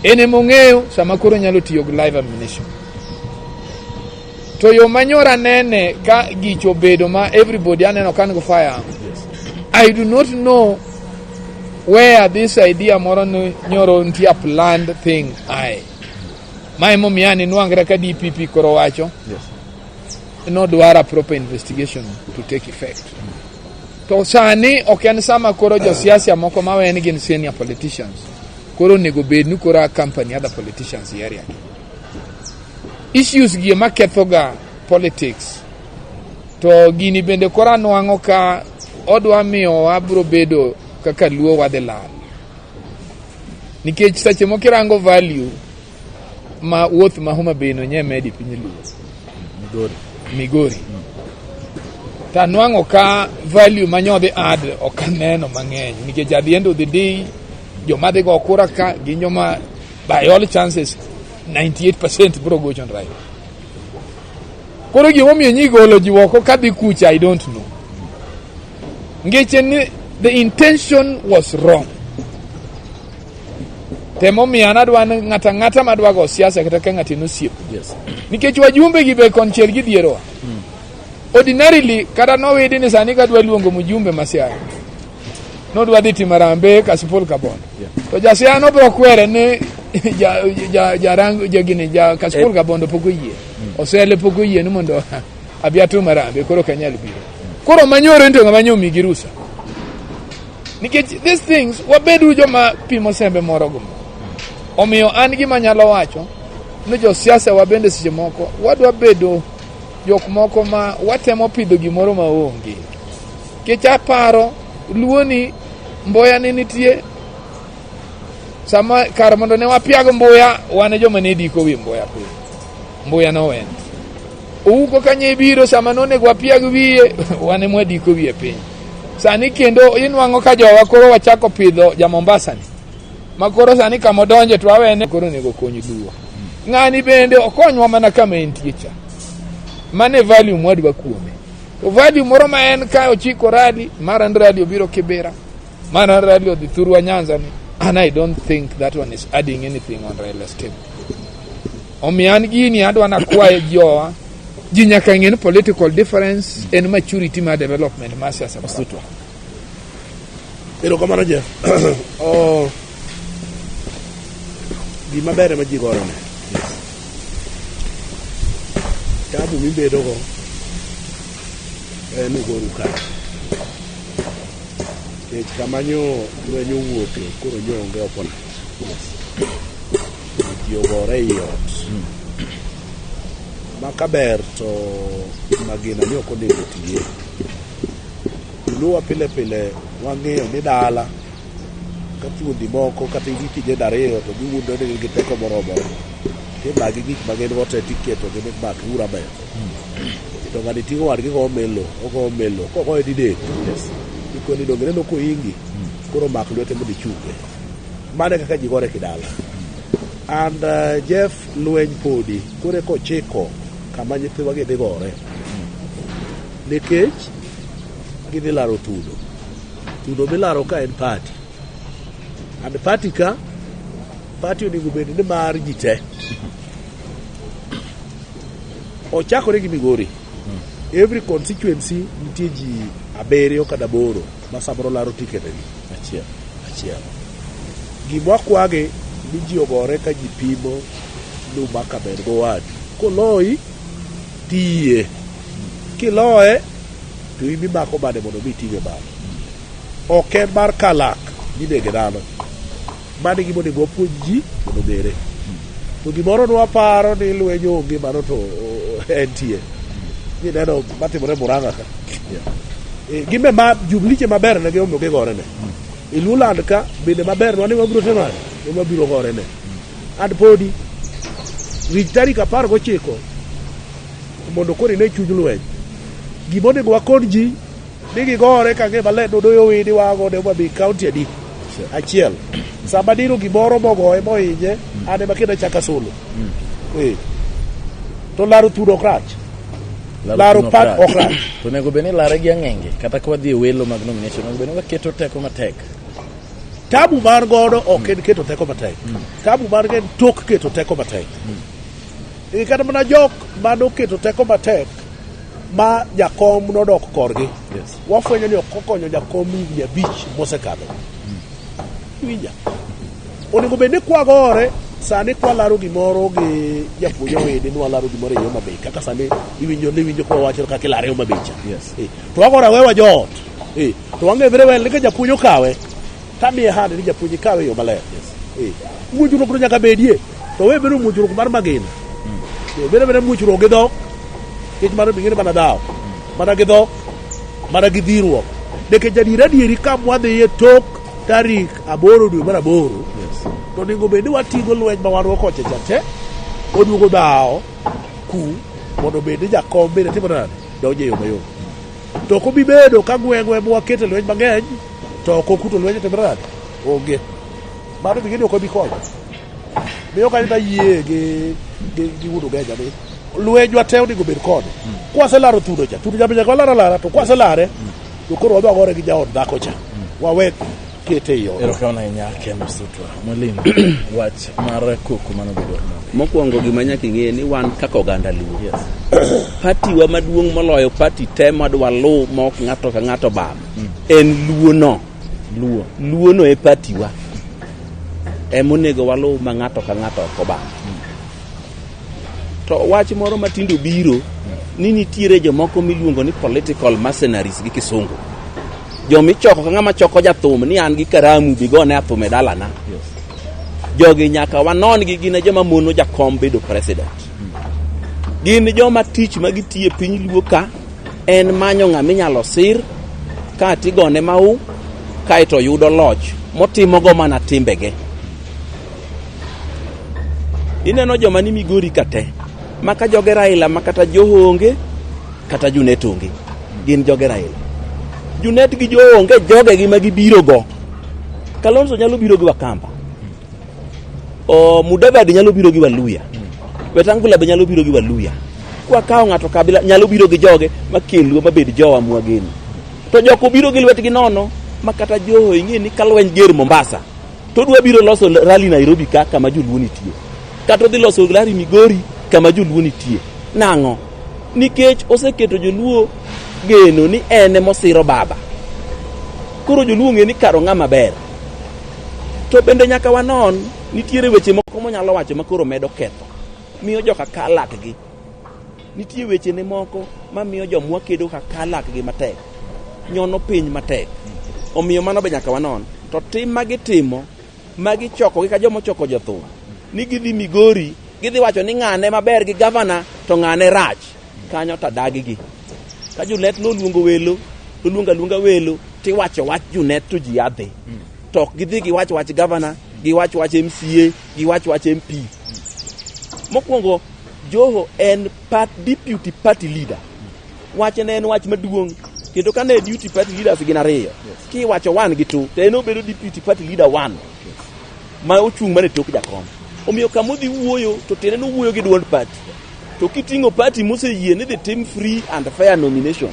en emong'eyo sama koro nyalo tiyo gi live ammunition. To yo manyoro nene ka gicho obedo ma everybody aneno ka nigi firearm. I do not know where this idea moro ni nyoro nitie a planned thing ae. Ma emomiyo an inwang're ka DPP koro wacho nodwaro a proper investigation to take effect. To sani ok en sama koro josiasa moko mawe ni gin senior politicians koro onego bed ni koro accompany other politicians e area gi. Issues gi ema kethoga politics. To gini bende koro anwang'o ka odwa miyo wabro bedo kaka Luo wadhi lal. Nikech seche moko irango value ma wuoth ma Homa Bay no nye medi piny Luo. Migori. Migori. To anwang'o ka value ma nyodhi add ok aneno mang'eny nikech at the end of the day joma dhi go kura ka gin joma by all chances 98% biro gocho right. Koro gimomiyo nyi golo ji oko kadhi kucha I don't know. Ngeche ni the intention was wrong. Temomiyo an adwa ni ng'ata ng'ata madwa go siasa kata ka ng'ato en osiep. Yes. Nikech wajumbe gi be konchiel gidhierowa. Ordinarily kata nowidi ni sani kadwa luongo mjumbe ma Siaya. Nodwa dhi timo harambee Kasipul Kabondo. Yeah. To ja Siaya nobiro kwere ni ja ja ja rang ja gini ja Kasipul Kabondo pok oyie. Osele pok oyie ni mondo abi atim harambee koro ok anyal biro. Koro manyoro to ng'ama nyo migi rusa. Nikech these things wabedu joma pimo sembe moro go moro. Omiyo an gima anyalo wacho ni josiasa wa bende seche moko wadwa bedo jok moko ma watemo pidho gimoro ma onge. Nikech aparo luo ni mboya ne nitie sama kar mondo ne wapiag mbuya wan e joma ne diko wi mbuya piny. Mbuya nowent. Ouko kanye ibiro sama nonego wapiag wiye wan ema wadiko wiye piny. Sani kendo inwang'o ka jowa koro wachako pidho ja Mombasa ni. Ma koro sani kama odonje to wawene koro onego kony luo. Ng'ani bende okonywa mana kama entie cha. Mane value mwadwa kuome. To value moro ma en ka ochiko rally, mara en rally obiro Kibera, mara en rally odhi thurwa Nyanza ni. And I don't think that one is adding anything on Raila's table. Omiyo an gini adwa nakwaye jowa ji nyaka ng'e ni political difference en maturity mar development mar siasa. Osutwa. Erokamano Jeff. Oh, gima ber ema ji gorone. Tabu mibedogo en ugoru kare. Nikech kama nyo lweny owuoke koro nyo onge opponent. Ji ogore ei ot. Ma kaber to magina ni ok onego otiye. Joluowa pile pile wang'eyo ni dala ka thuondi moko kata gi kijende ariyo to giwuondo ni gin gi teko moromore. Timagi gik ma gin go te tiketo gi ni mak ura ber. To ng'ani ting'o wadgi go melo, ogo melo, kogoye didek. Ikoni donge ineno koingi, koro mak lwete mondo ichunge. Mano e kaka ji gore kidala. And Jeff lweny podi koro eka ochiko kama nyithiwa gi dhi gore. Nikech gidhi laro tudo. Thuno milaro ka en party. And party ka, party onego bed ni mar ji te. Ochakore gi Migori. Every constituency nitie ji 7 kata 8 ma samoro laro ticket gi. Achiel. Achiel. Gima wakwagi ni ji ogore ka ji pimo numaka ber go wadu. Koloyi, tiyie. Kiloye, to in imako bade mondo mi iting'e malo. Ok en mar kalak minege dhano. Mano e gima onego wapuonj ji mondo ong'ere. To gimoro nwaparo ni lweny onge mano to entie. Mineno matimore Murang'a ka. Gimbe ma Jubilee maber ne gi omiyo gigore ne. E Luoland ka bende maber nwa ni wabiro timo nade? Ema wabiro gore ne. And podi rit tarik 19 mondo koro ine chuny lweny. Gima onego wakon ji ni gigore ka ng'e maler ni Odoyo Owidi wago ne Homa Bay County adi? Achiel. Sama diro gimoro mogoye mohinye, an ema kendo achako asolo. To laro thuno ok rach. Laro thuno pat ok rach. To onego bed ni lare gi ang'enge kata ka wadhi e welo mag nomination onego bed ni waketo teko matek. Tabu mar godo ok en keto teko matek. Tabu mar en tok keto teko matek. Kata mana jok manoketo teko matek ma jakom nodok korgi. Wafwenyo ni ok okonyo jakom higni 5 mosekadho. Iwinja? Onego bed ni kwagore sani kwalaro gimoro gi japuonj Owidi ni walaro gimoro e Homa Bay kaka sani iwinjo ni iwinjo kwa wacho kaka ilare Homa Bay cha. To wagore awewa joot. To wang'e very well ni ka japuonj okawe tamiye hand ni japuonj ikawe e yo maler. Muochruok no nyaka bedie. To we bedo muochruok mar magina. Bedo bedo muochruok gi dhok. Nikech mano bing'e mana dhawo. Mana gi dhok, mana gi dhiruok. Nikech adieri adieri ka mwadhiye tok tarik 8 dwe mar 8 to onego bed ni wating'o lweny ma wan go kocha cha te oduogo dhawo ku mondo obed ni jakom bende timo nade donjo e yo mayom. To ok obi bedo ka gweng'wa ema wakete lweny mang'eny to ok okuto lweny otimre nade onge. Mano bing'e ni ok obi konyo. Miyo kanyo tayie gi wuon Ugenya ni lwenywa te onego bed kode. Kwaselaro thuno cha, thuno cha be nyaka walar alara, to kwaselare to koro wadhi wagore gi jaod dhako cha. Wawe kete ei ot. Erokamano ahinya Ken Osutwa. Mwalimu, wach mar koko manobedo Homa Bay. Mokwongo gima nyaka ing'e ni wan kaka oganda Luo. Party wa maduong' moloyo party te madwa luw ma ok ng'ato ka ng'ato bam en Luo no. Luo. Luo no e party wa. Emonego waluw ma ng'ato ka ng'ato ok obam. To wach moro matindo biro ni nitiere jomoko miluongo ni political mercenaries gi kisungu. Jomichoko ka ng'ama choko jathum ni an gi karamu bigone athum e dalana. Jogi nyaka wanon gi gin e joma mono jakom bedo president. Gin joma tich ma gitiyo e piny Luo ka en manyo ng'ama inyalo sir ka tigone mau kaeto yudo loch motimogo mana timbege. Ineno joma ni Migori ka te maka joge Raila ma kata Joho onge kata Junet onge gin joge Raila. Junet gi Joho onge jogegi ma gibiro go. Kalonzo nyalo biro gi Wakamba. O Mudavadi nyalo biro gi Waluya. Wetangula be nyalo biro gi Waluya. Kwakawo ng'ato kabila nyalo biro gi joge makelwa mabed jowa mwageno. To jok obiro gi lwetgi nono ma kata Joho ing'e ni ka lweny ger Mombasa to dwa biro loso rally Nairobi ka kama joluo nitie. Kata odhi loso rally Migori kama joluo nitie. Nang'o? Nikech oseketo joluo geno ni en emosiro baba. Koro joluo ong'e ni kar ong'ama ber. To bende nyaka wanon nitiere weche moko monyalo wacho ma koro medo ketho. Miyo joka kalakgi. Nitie weche ne moko mamiyo jomwa kedo ka kalakgi matek. Nyono piny matek. Omiyo mano be nyaka wanon. To tim ma gitimo ma gichokogi ka joma ochoko jothum ni gidhi Migori gidhi wacho ni ng'ane maber gi gavana to ng'ane rach. Kanyo to adagigi. Ka Junet noluongo welo to luongo aluonga welo tiwacho wach Junet to ji adhi. To ok gidhi giwach wach gavana, giwach wach MCA, giwach wach MP. Mokwongo Joho en deputy party leader. Wachne en wach maduong' kendo kane deputy party leaders gin 2 kiwacho 1 gi 2 to en obedo deputy party leader 1 ma ochung' mana e tok jakom. Omiyo kama odhi wuoyo to tiende ni owuoyo gi duond party. To kiting'o party moseyie ni dhi tim free and fair nominations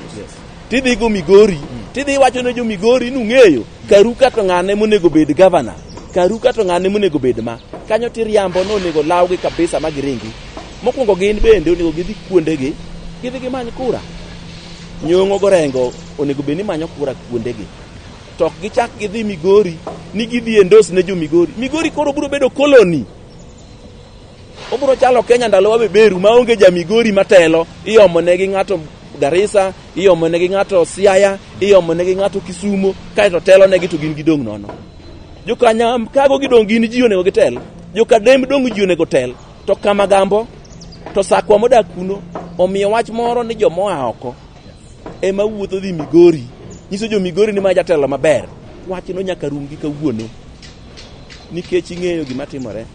tidhi go Migori. Tidhi iwacho ne jo Migori ni ung'eyo karu ka to ng'ane monego bed gavana, karu ka to ng'ane monego bed ma. Kanyo tiriambo ni onego lawgi kabisa ma giringi. Mokwongo gin bende onego gidhi kuondegi, gidhi gimany kura. Nyong'o gorengo onego bed ni manyo kura kuondegi. To ok gichak gidhi Migori ni gidhi endorse ne jo Migori. Migori koro biro bedo koloni. Obiro chalo Kenya ndalo wa beberu maonge ja Migori matelo, iomo negi ng'ato Garissa, iomo negi ng'ato Siaya, iomo negi ng'ato Kisumo, kaeto telo negi to gin gidong' nono. Jokanyamkago gidong' gin ji onego gitel, Jokadem dong' ji onego tel, to Kamagambo to Sakwa modak kuno omiyo wach moro ni jomoa oko ema wuotho dhi Migori, nyiso jo Migori ni ma jatelo maber. Wachno nyaka rum gi kawuono nikech ing'eyo gima timore.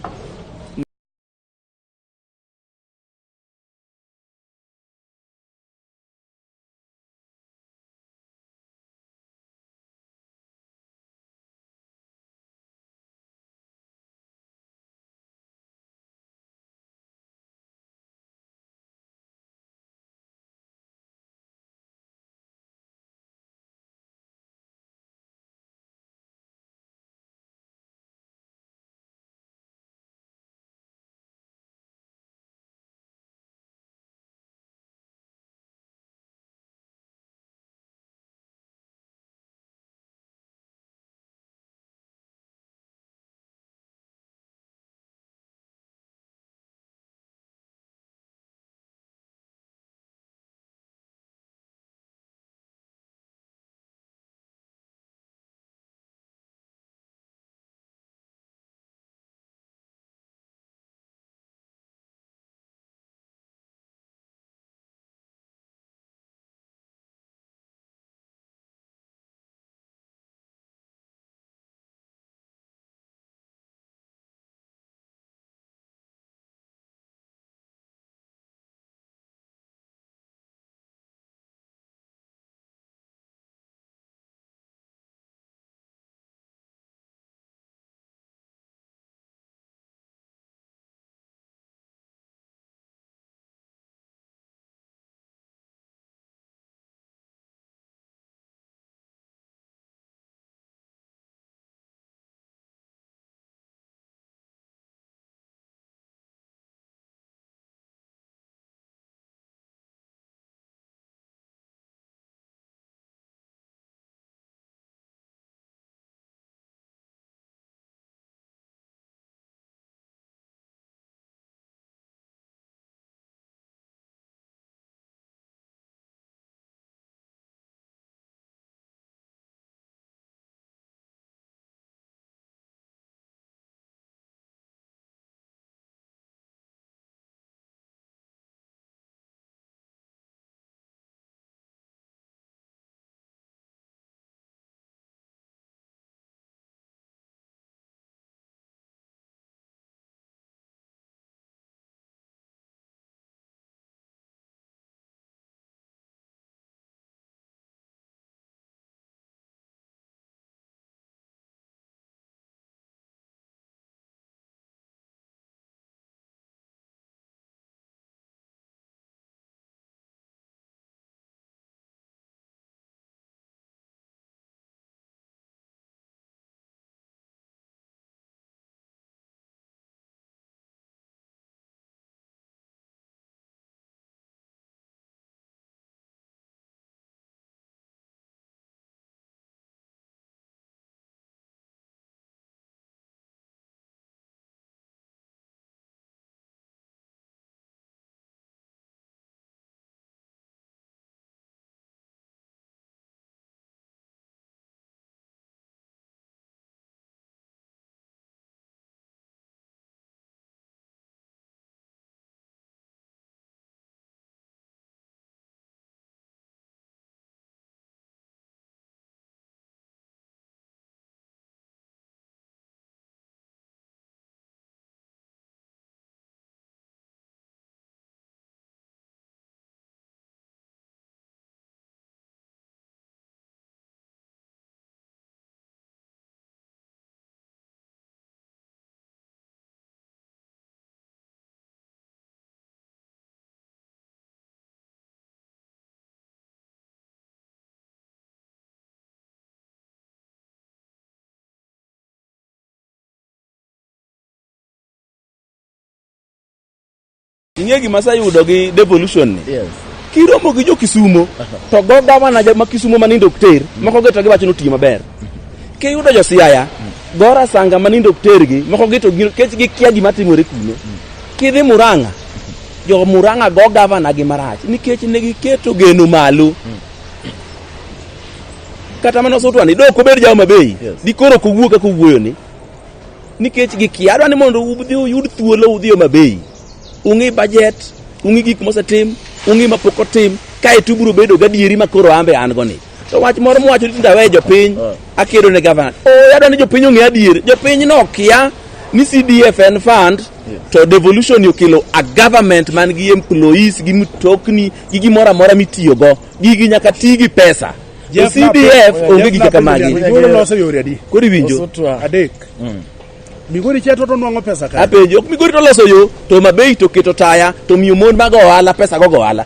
Ing'e gima aseyudo gi devolution ni? Yes. Kiromo gi jo Kisumo to go gavana ma Kisumo ma nindo ok ter, moko gi to giwacho ni otiyo maber. Kiyudo jo Siaya, go Rasanga ma nindo ok tergi, moko gi to kech gikia gima timore kuno. Kidhi Murang'a, jo Murang'a go gavana gi marach nikech ne giketo geno malo. Kata mana Osutwa ni dok obed ja Homa Bay, Yes. dikoro ok owuo kaka owuoyo ni. Nikech gikia, adwa ni mondo udhi uyud thuolo udhi Homa Bay. Ung'i budget, ung'i gik mosetim, ung'i mapok otim, kaeto ubiro bedo gadieri ma koro ambe an go ni. To wach moro mowacho ni tinde aweyo jopiny, akedo ne gavana. Oh, adwa ni jopiny ong'e adier. Jopiny nokia ni CDF en fund, to devolution ni okelo a government man gi employees, gi mtokni, gi gimoro amora mitiyogo. Gigi nyaka ti gi pesa. To CDF onge gik kaka magi. Migori loso yore adi? Koro iwinjo. Osutwa. Adek. Migori cha to nwang'o pesa ka. Apenjo, ok Migori to loso yo, to Homa Bay to keto taya, to miyo mon mag ohala pesa gogo ohala.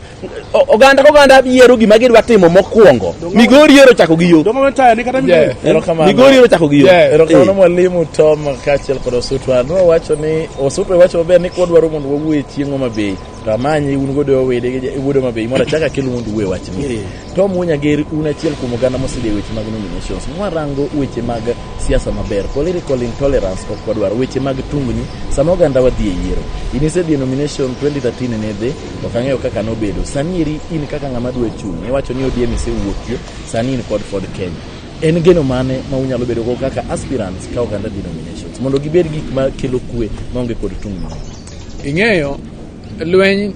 Oganda ka oganda yiero gima gidwa timo mokwongo. Migori yiero chako gi yo. Dongo taya ni kata Migori. Erokamano. Migori yiero chako gi yo. Erokamano mwalimu Tom kaachiel kod Osutwa. Nwawacho ni Osutwa wacho maber ni kwadwaro mondo wawuo e chieng' Homa Bay to amanyi un godo owede gi wuod Homa Bay mondo achak akel mondo uwuo e wachni. Tom Wuonyager un achiel kuom oganda mosedhi e weche mag nominations. Mwarango weche mag siasa maber, political intolerance ok wadwar, weche mag tungni sama oganda wadhi e yiero. In isedhi e nomination 2013 ne dhi, ok ang'eyo kaka nobedo. Sani eri in kaka ng'ama dwa chung', iwacho ni ODM isewuokie, sani in kod Ford Kenya. En geno mane ma unyalo bedo go kaka aspirants ka oganda dhi nominations mondo gibed gik ma kelo kwe maonge kod tungni? Ing'eyo lweny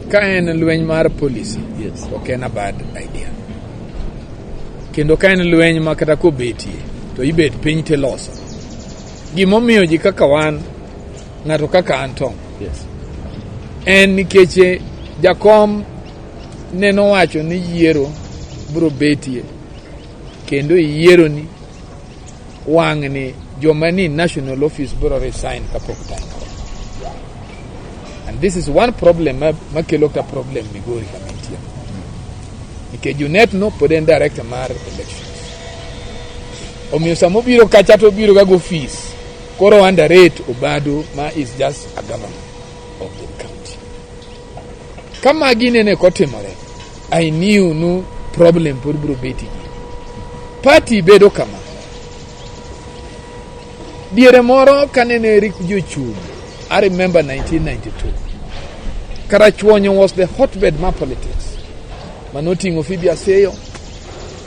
ka en lweny mar policy Yes. ok en a bad idea. Kendo ka en lweny ma kata kobetie to ibet piny tiloso. Gimomiyo ji kaka wan, ng'ato kaka an Tom, Yes. en nikech jakom ne nowacho ni yiero biro betie kendo e yiero ni wang'ni joma ni national office biro resign kapok time. And this is one problem makelo ka problem Migori kama entie. Nikech Junet no pod en director mar elections. Omiyo sama obiro kacha to obiro ga go office. Koro underrate Obado ma is just a governor of the county. Ka magi nene kotimore, I knew nu problem pod biro betie gi. Party bedo kama. Diere moro kanene Eric jochung', I remember 1992. Karachuonyo was the hotbed mar politics. Manoting'o Phoebe Asiyo,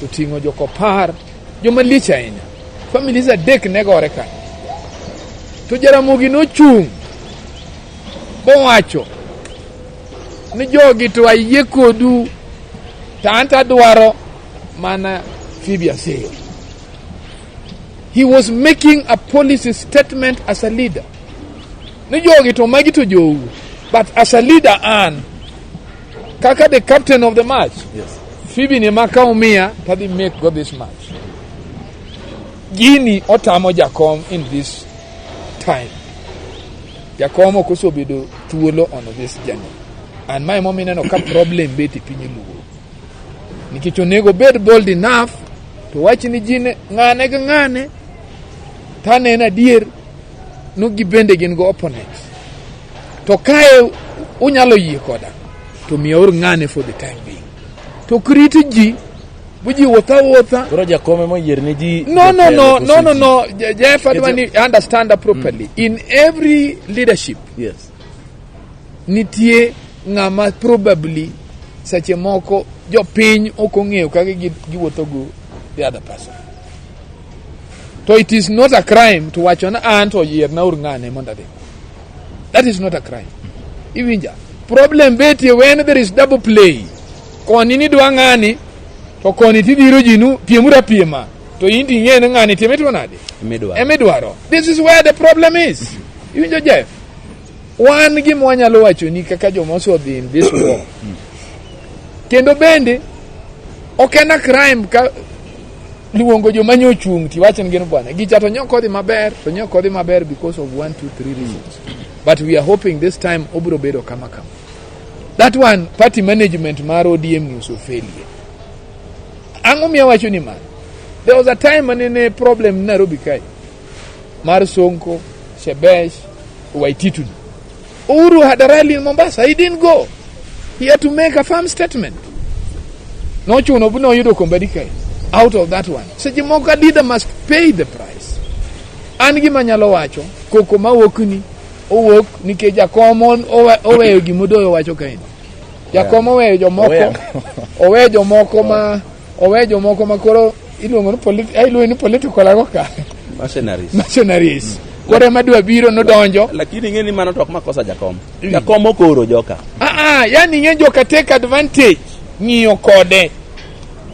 to ting'o Jokopar, joma lich ahinya. Families adek ne gore kanyo. To Jaramogi nochung' bowacho ni jogi to ayie kodu to an to adwaro mana Phoebe Asiyo. He was making a policy statement as a leader. Ni jogi to magi to jou. But as a leader an, kaka the captain of the match, Yes. Phoebe ni maka umiya tadhi make go this match. Gini otamo jakom in this time. Jakom ok osebedo thuolo on this journey. And mae momiyo ineno ka problem bet e piny Luo. Nikech onego bed bold enough to wach ni ji ne ng'ane gi ng'ane taneno adier no gibende gin go opponents. To kae unyalo yie koda to miyauru ng'ane for the time being. To krit ji bu ji wuotha awuotha. Koro jakom ema oyier ne ji No, no, no, jotelo no, no, koso no. Jeff, adwa ni understand that properly. In every leadership, ji? Yes. nitie ng'ama probably seche moko jopiny ok ong'eyo kaka giwuotho go the other person. To it is not a crime to wacho ni an to yierna ur ng'ane mondo adhi. That is not a crime. Iwinja? Problem betie when there is double play. Koni ni dwa ng'ani, to koni tidhiro ji nu piemuru apiema. To in ting'e ni ng'ani time timo nade? Emidwaro. Emidwaro. This is where the problem is. Iwinjo Jeff? Wan gima wanyalo wacho ni kaka joma osedhi in this war. Kendo bende ok en a crime ka luongo joma nyochung' tiwacho ni gin bwana gicha to nyok odhi maber to nyok odhi maber because of 1 2 3 reasons, but we are hoping this time obiro bedo kama kama. That one, party management mar ODM ni osefelie. Ang'o miya wacho ni mano? There was a time manene problem Nairobi kae mar Sonko, Shebesh, Waititu ni. Uhuru had a rally in Mombasa. He didn't go. He had to make a firm statement. Nochuno bu noyudo kombe kae out of that one. Seche moko a leader must pay the price. An gima anyalo wacho, koko mawuok ni owuok nikech jakom oweyo gimodoyo wacho kaeni. Jakom oweyo jomoko, oweyo jomoko ma oweyo jomoko ma koro iluongo ni iluongo ni political ago ka Mercenaries. Mercenaries. Koro ema dwa biro nodonjo. Lakini ing'e ni mano to ok makosa jakom. Jakom okoro joka. Ah ah, yani ing'e joka take advantage ng'iyo kode.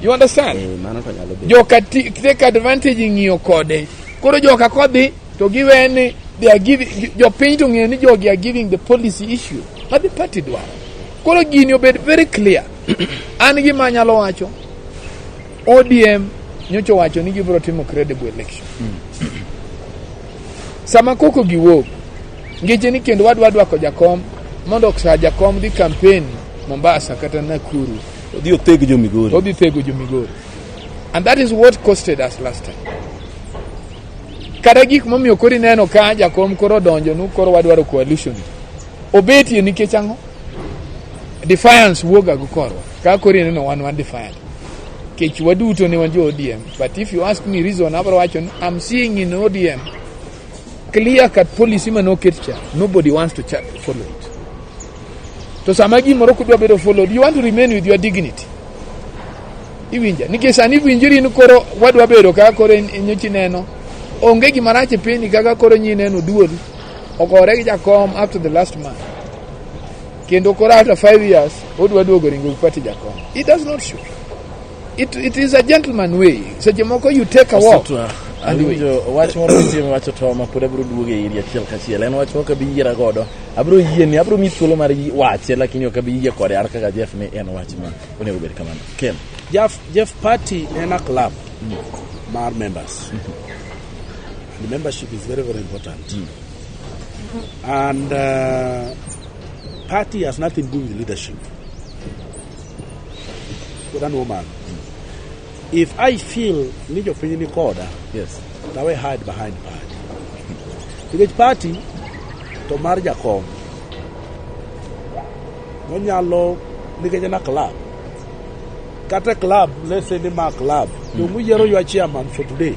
You understand? Eh, mano to nyalo bedo. Joka take advantage ng'iyo kode. Koro joka kodhi to giwe ni they are giving jopiny to ng'eyo ni jogi are giving the policy issue ma the party dwaro. Koro gini obed very clear. An gima anyalo wacho, ODM nyocha owacho ni gibiro timo credible election. Sama koko giwuok, ngeche ni kendo wadwa dwako jakom mondo sa jakom dhi campaign Mombasa kata Nakuru Odhi otheg jo Migori. Odhi thego jo Migori. And that is what costed us last time. Kata gik momiyo koro ineno ka jakom koro odonjo nu koro wadwaro coalition. Obetie nikech ang'o? Defiance wuoga go korwa. Ka koro ineno wan defiant. Kech waduto ne wan jo ODM. But if you ask me reason, abro wacho ni I'm seeing in ODM clear cut policy mane oket cha. Nobody wants to follow it. To sama gimoro kudwa bedo followed, you want to remain with your dignity. Iwinja? Nikech sani iwinjori ni koro wadwa bedo kaka koro nyocha ineno. Onge gima rach e pinyni kaka koro nyineno duol ogore gi jakom up to the last man. Kendo koro after 5 years odwa duogo ringo gi party jakom. It does not show. It is a gentleman way. Seche moko you take a walk Osutwa, and wait. Awinjo wach moro nitie miwacho to ma pod abiro duogo e iri achiel kachiel. En wach mok abi yiera godo. Abiro yieni, abiro miyi thuolo mar wache, lakini ok abi yie kode an kaka Jeff ni en wach ma onego bed kamano. Ken. Jeff, party en a club mar members. And membership is very, very important. And party has nothing to do with leadership. Kod an woman. If I feel ni jopiny ni koda, to I hide behind party. Nikech party to mar jakom. Onyalo nikech en a club. Kata club, let's say ni ma club, jong uyiero your chairman for today.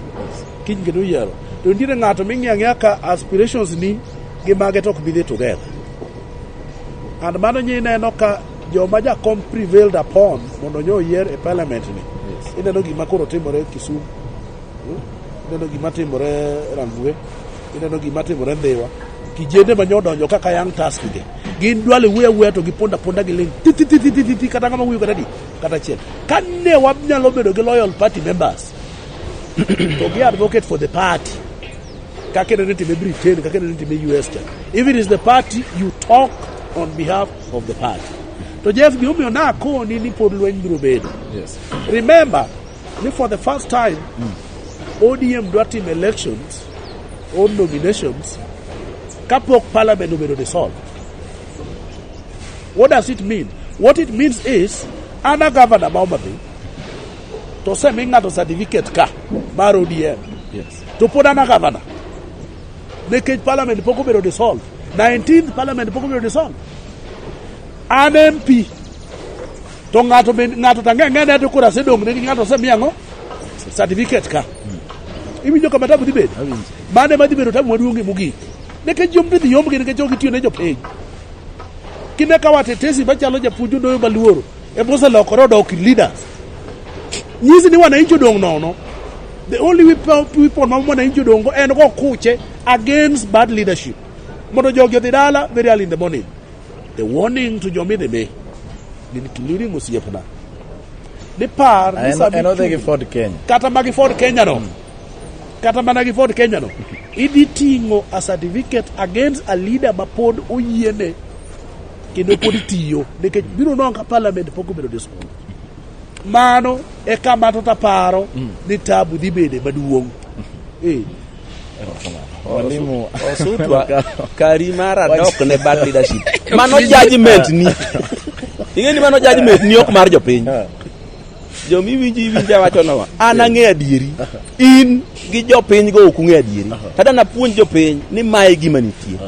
Kiny kendo uyiero. To nitiere ng'ato ming'iyo ang'iya ka aspirations ni gi mage to ok bi dhi together. And mano nyi ineno ka joma jakom prevailed upon mondo nyo oyier e parliament ni. Ineno gima koro timore Kisumu. Ineno gima timore Rangwe. Ineno gima timore Ndhiwa. Kijende ma nyodonjo kaka young tusk gi. Gin dwale wuoyo awuoya to giponda ponda gi ling ti ti ti ti ti ti kata ng'ama wuoyo kata di kata achiel. Ka ne wanyalo bedo gi loyal party members to gi advocate for the party kaka ineno itime Britain, kaka ineno itime US cha. If it is the party, you talk on behalf of the party. To Jeff, gimomiyo nakoni ni pod lweny biro bedo. Remember, ni for the first time, ODM dwa timo elections or nominations kapok parliament obedo dissolved. What does it mean? What it means is, an a governor ma Homa Bay, to osemi ng'ato certificate ka mar ODM. To pod an a governor. Nikech parliament pok obedo dissolved. 19th parliament pok obedo dissolved. An MP. To ng'ato ben ng'ato to ang'e ang'e to koro asedong' ne ng'ato osemiya ang'o? Certificate ka. Iwinjo kama tabu dhi bedo? Mano ema dhi bedo tabu maduong' mogik. Nikech jom dhi yombgi nikech ok gitiyo ne jopiny. Kine ka watetesi machalo japuonj Odoyo maluoro ema oselokore odok leaders. Nyisi ni wananchi odong' nono. The only weapon ma mwananchi odong' go en go kuche against bad leadership. Mondo jogi odhi dala very early in the morning. The warning to jomidhi mi, including osiepna, ni par ni sama En odhi gi Ford Kenya. Kata ma gi Ford Kenya no, kata mana gi Ford Kenya no, idhi ting'o a certificate against a leader ma pod oyiene kendo pod tiyo nikech biro nwang'o ka parliament pok obedo dissolved. Mano e kama to taparo ni tabu dhi bede maduong'. Eh. Mwalimu. Osutwa kari mar adok ne bad leadership. Mano judgment ni. Ing'e ni mano judgment ni ok mar jopiny. Jomi winji iwinja wacho no. An ang'e adieri. In gi jopiny go ok ung'e adieri. Kata napuonj jopiny ni mae gima nitie.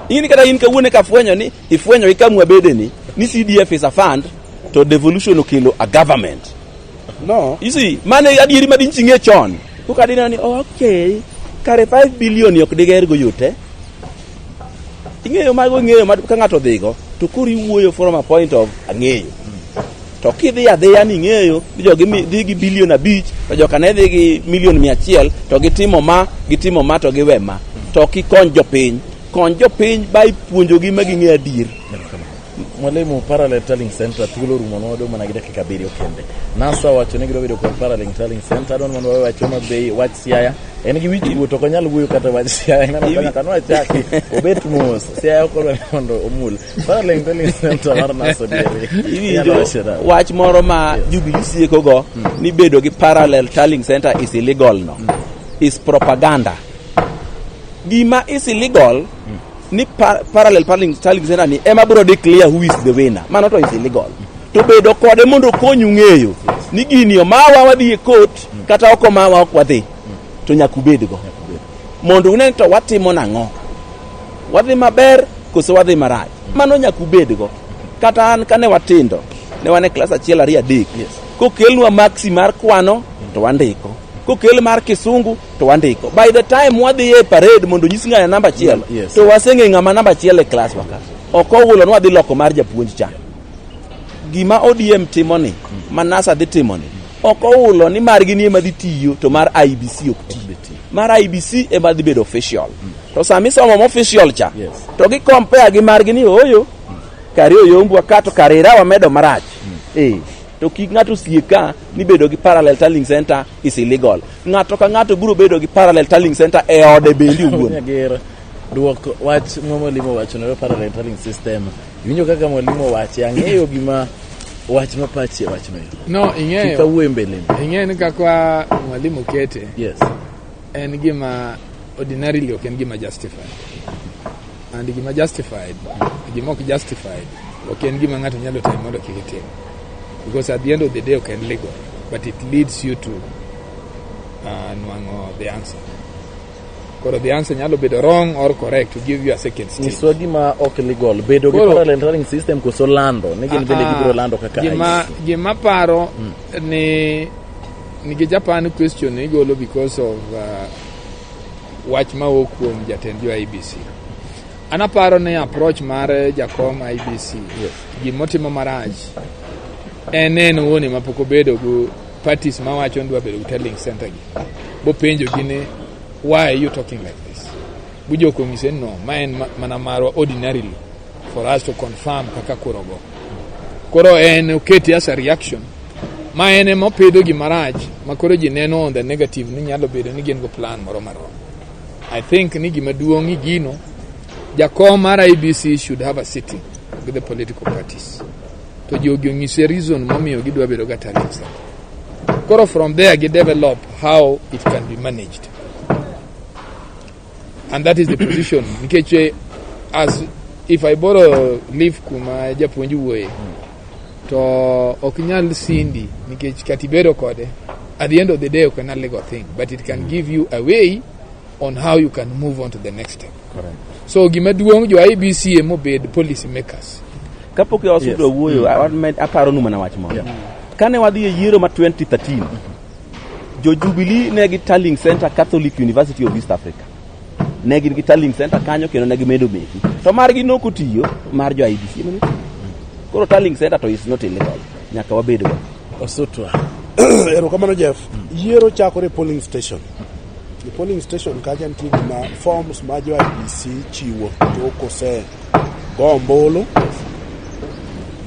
In kata in kawuono ka fwenyo ni ifwenyo gi kamwa bedeni ni CDF is a fund to devolution okelo a government. No. You see, mane adieri ma dinchi ng'e chon. Koka dineno ni oh, okay, kare 5 billion ok diger go yote. Ing'eyo mago ing'eyo ma ka ng'ato dhigo to koro iwuoyo from a point of ang'eyo. To kidhi adhiya ni ing'eyo ni jogi dhi gi bilion 5 to joka ne dhi gi milion 100 to gitimo ma gitimo ma to giwe ma. To ok ikony jopiny. Kony jopiny by puonjogi ma ging'e adier. Mwalimu, Parallel Tallying Center thuolo orumo nwa mana gi dakika 7 kende. NASA owacho ni gidwa bedo kod Parallel Tallying Center. Adwa ni mondo wawe wach Homa Bay, wach Siaya. En gi wich kuot ok onyal wuoyo kata wach Siaya. Ineno ka nyaka nwachaki obet mos. Siaya ok odwa ni mondo omul. Parallel Tallying Center mar NASA diere. Iwinjo wach moro ma Jubilee siekogo ni bedo gi parallel tallying center is illegal no. Is propaganda. Gima is illegal ni parallel tallying center ni ema biro declare who is the winner. Mano to is illegal. To bedo kode mondo okonyu ng'eyo ni gini omawa wadhi e court kata ok omawa ok wadhi to nyaka ubedgo. Mondo une to watimo nang'o. Wadhi maber koso wadhi marach. Mano nyaka ubedgo. Kata an kane watindo, ne wan e klas 1 2 3. Kokelnwa maksi mar kwano to wandiko. Kokel mar kisungu to wandiko. By the time wadhi e parade mondo nyis ng'aya namba 1, Yes. to waseng'e ng'ama namba 1 e klas wa ka. Ok owulo ni wadhi loko mar japuonj cha. Gima ODM timo ni, ma NASA dhi timo ni, ok owulo ni margi ni ema dhi tiyo to mar IEBC ok ti. Mar IEBC ema dhi bedo official. To sama isomo mo official cha, Yes. to gi compare gi margi ni ooyo, kare oyombwa ka to kare ira wamedo marach. To kik ng'ato siek ka ni bedo gi parallel tallying center is illegal. Ng'ato ka ng'ato biro bedo gi parallel tallying center e ode bende owuon. Nyager duok wach ma mwalimu owacho ne parallel tallying system. Iwinjo kaka mwalimu owache, ang'eyo gima wach ma pachi e wachno. No, Kik ing'eyo. awuo e mbele. Ing'eyo ni kaka mwalimu kete Yes. en gima ordinarily ok en gima justified. And gima justified, gima ok justified, ok en gima ng'ato nyalo timo mondo kik itim. Because at the end of the day ok en legal, but it leads you to nwang'o the answer. Koro the answer nyalo bedo wrong or correct to give you a second stage. Nyiswa gima ok legal, bedo gi parallel tallying system koso lando, ni gin bende gibiro lando kaka IEBC. Gima paro ni nikech apani question igolo because of wach mawuok kuom jatend jo IEBC. An aparo ni approach mar jakom IEBC gimotimo marach en owuon ema pok obedo gi parties mawacho ni dwa bedo gi tallying center gi. Bopenjo gi ni why are you talking like this? Bujoko onyise ni no, ma en mana marwa ordinarily for us to confirm kaka kuro go. Koro en okete as a reaction ma en ema opidho gimarach ma koro ji neno on the negative ni nyalo bedo ni gin go plan moro marom. I think ni gima duong' i gino jakom mar IEBC should have a sitting with the political parties. To jogi onyise reason momiyo gidwa bedo ga tallying center. Koro from there gi develop how it can be managed. And that is the position. Nikech as if I borrow leaf kuma japuonj wuoye to ok nyal sindi nikech kata ibedo kode at the end of the day ok en a legal thing but it can give you a way on how you can move on to the next step. Correct. So gima duong' jo IEBC ema obed policy makers. Kapok wasudo wuoyo, aparo nu mana wach moro. Kane wadhi e yiero ma 2013, jo Jubilee ne gi tallying center Catholic University of East Africa. Ne gin gi tallying center kanyo kendo ne gimedo meki. To margi nok otiyo, mar jo IEBC ema notiyo. Koro tallying center to is not illegal. Nyaka wabed go. Osutwa. Erokamano Jeff. Yiero chakore e polling station. E polling station kacha nitie gima forms ma jo IEBC chiwo tok kose go ombulu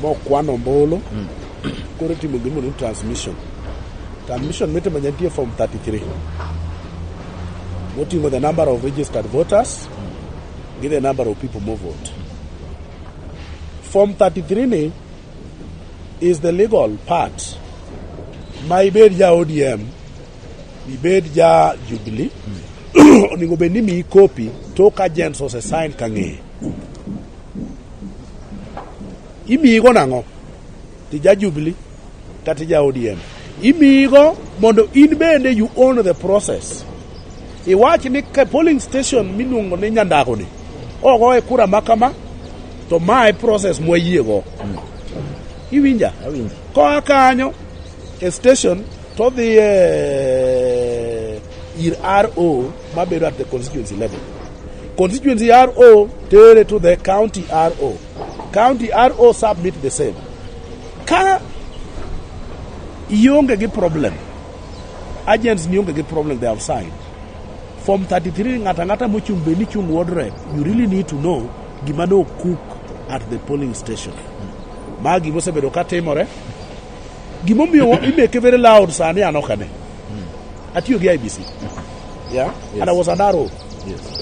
mokwan ombulu koro itimo gima ni transmission. Transmission mitimo nitie form 33 moting'o the number of registered voters gi the number of people mo vote. Form 33 ni is the legal part ma ibed ja ODM ibed ja Jubilee onego bed ni miyi copy tok agents ose sign ka ng'eye imiyigo nang'o ti ja Jubilee kata ja ODM imiyigo mondo in bende you own the process iwach ni ka polling station miluongo ni Nyandago ni Ogoye kura ma kama to mae process mwayiego. Iwinja? Awinji. Koa kanyo e station to dhi e ir RO mabedo at the constituency level. Constituency RO tere to the county RO. County RO submit the same. Ka ionge gi problem, agents ni onge gi problem they have signed. Form 33 ng'ato ang'ata mochung' bed ni chung' ward rep, you really need to know gima no cook at the polling station. Ma gima osebedo ka timore. Gimomiyo imake very loud sani an ok ane. Atiyo gi IEBC. Yeah? Yes. And I was an RO. Yes.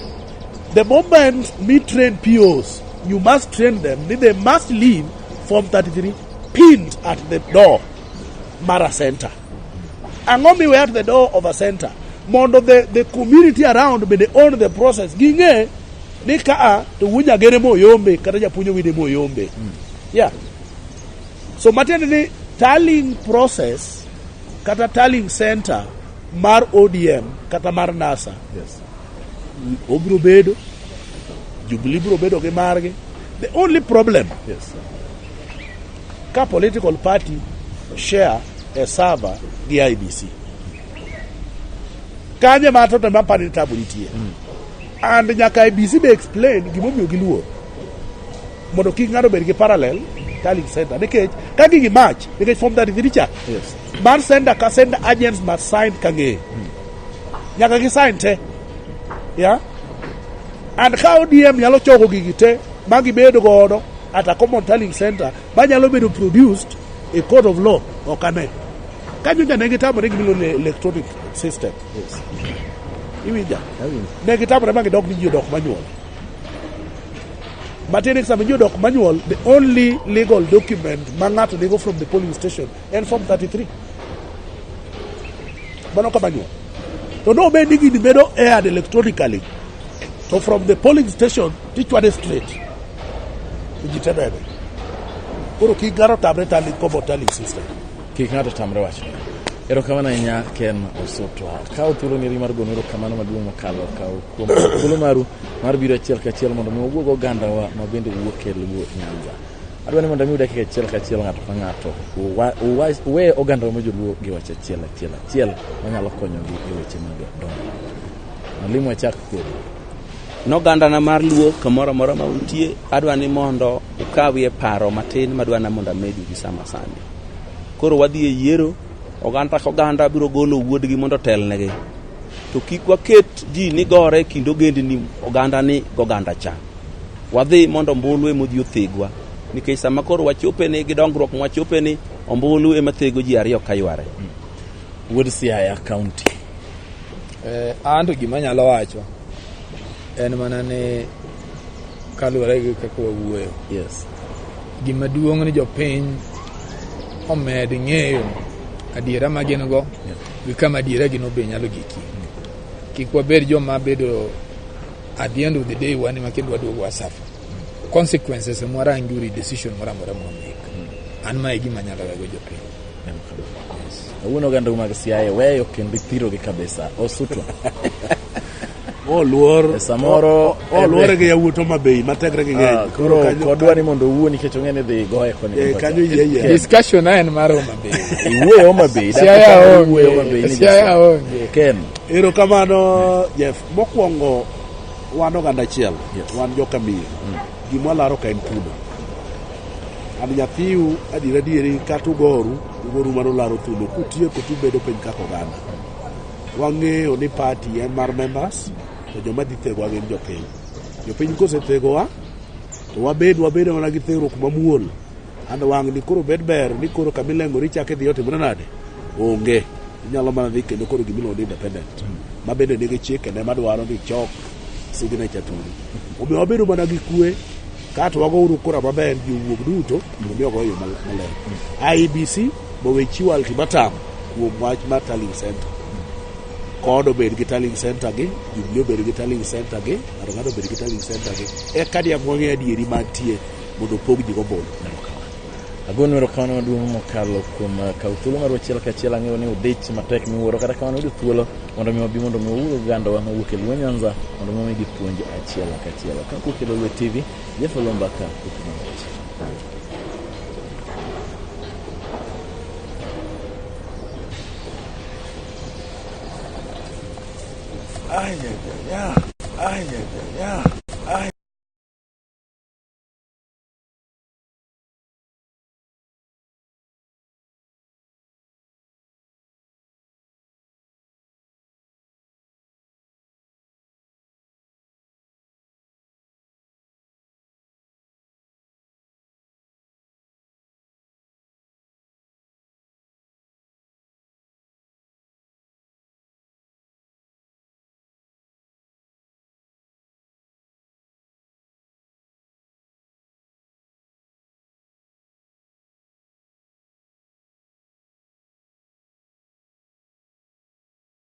The moment me train POs, you must train them. They must leave Form 33 pinned at the door, Mara Center. Ang'o miwe at the door of a center? Mondo the community around bende own the process. Ging'e ni kaa to wuo nyagere moyombe kata japuonj owide moyombe. Yeah. So matiende ni tallying process kata tallying center mar ODM kata mar NASA Yes. obiro bedo Jubilee biro bedo gi margi the only problem Yes. ka political party share a server gi IEBC kanye ma to ma apani ni tabu nitie and nyaka IEBC be explain gimomiyo giluor mondo kik ng'ato bed gi parallel tallying center nikech ka gigi match nikech form 33 cha Yes. mar sender ka sender agents must sign ka ng'eyo nyaka gi sign te yeah and ka ODM nyalo choko gigi te ma gibedo godo at a common tallying center manyalo bedo produced e court of law ok ane kanyo ne gitamore gimiluongo ni electronic system Yes. iwinja Awinjo. ne gitamore ma gidok ni ji odok manual matiende ni sama ji odok manual the only legal document ma ng'ato nigo from the polling station en form 33 mano ka manual to nobed ni gini bedo aired electronically to from the polling station tichwade straight to ji te nene koro kik ng'ato tamre tallying common tallying system Kik ng'ato tamre wachno. Erokamano ahinya Ken Osutwa. Kaw thuolo neri mar gono erokamano maduong' mokalo kaw kuom thuolo maru mar biro achiel kachiel mondo mi wawuog ogandawa ma bende wuok e Luo Nyanza. Adwa ni mondo amiu dakika achiel kachiel ng'ato ka ng'ato uwe ogandawa ma joluo gi wach achiel achiel achiel manyalo konyogi e weche mag dongruok. Mwalimu achak kodi. Nogandana mar Luo kamoro amora ma untie, adwa ni mondo ukawie paro matin madwa na mondo amedu gi sama sani. Koro wadhi e yiero, oganda ka oganda biro golo wuodgi mondo otelnegi. To kik waket ji ni gore e kind ogendni oganda ni goganda cha. Wadhi mondo ombulu ema odhi othegwa. Nikech sama koro wachope ni gi dongruok mwachope ni, ombulu ema thego ji ariyo ka yware. Wuod Siaya County. An to gima anyalo wacho en mana ni kaluwore gi kaka wawuoyo Yes. gima duong' ni jopiny omed ng'eyo adiera ma gin go gi kama adiera gino be nyalo gikie kik wabed joma bedo at the end of the day wan ema kendo waduogo wasuffer consequences mwarangi decision moro amora mwamake an ma e gima anyalo wego jopiny. Kawuono oganda mag Siaya weyo kendo ithirogi kabisa. Osutwa. Oluor E samoro oluore gi yawuot Homa Bay matekre gi Ah, ng'eny. koro kanyo- kodwa ni mondo owuo nikech ong'e ni dhi goye koni Eh, gi kocha. kanyo yie yie. Discussion na en mar Homa Bay. Iwuoyo Homa Bay. Siaya dakika iwuoyo Homa Bay onge. ni Siaya Jasiaya. onge. Ken. Erokamano Jeff. Mokwongo wan oganda achiel. Yes. Wan joka miyo. Gima walaro ka en thuno. An nyathiu adier adieri kata ugoru, ugoru mana ularo thuno. Kutieko tubedo piny kaka oganda. Wang'eyo ni party en mar members to joma dhi thegowa gin jopiny. Jopiny kosethegowa to wabed wabedo mana gi thegruok mamuol. And wang' ni koro bed ber ni koro kamilengori chak idhi otimore nade? Onge. Inyalo mana dhi kendo koro gimiluongo ni independent. Ma bende nigi chikene madwaro ni chok signature turu. Omiyo wabedo mana gi kwe kato wagouru kura maber ji owuog duto mondo mi ogo e yo maler. IEBC bowe chiwo ultimatum kuom wach mar tallying center. Kod obed gi tallying center gi, Jubilee obed gi tallying center gi, ng'ato ng'ato obed gi tallying center gi. Eka diang' wang'e adieri mantie mondo opog ji gombulu. Agoni erokamano maduong' mokalo kuom kawo thuolo mar achiel kachiel. Ang'eyo ni udich matek miwuoro, kata kamano yudo thuolo mondo mi wabi mondo mi wawuo gi ogandawa mawuok e Luo Nyanza mondo mi wamigi puonj achiel kachiel. Ka wuok e Lolwe TV, Jeff Oloo Mbaka, Kuku mar Wach. Ay, ay, ay, ay, ay, ay, ay.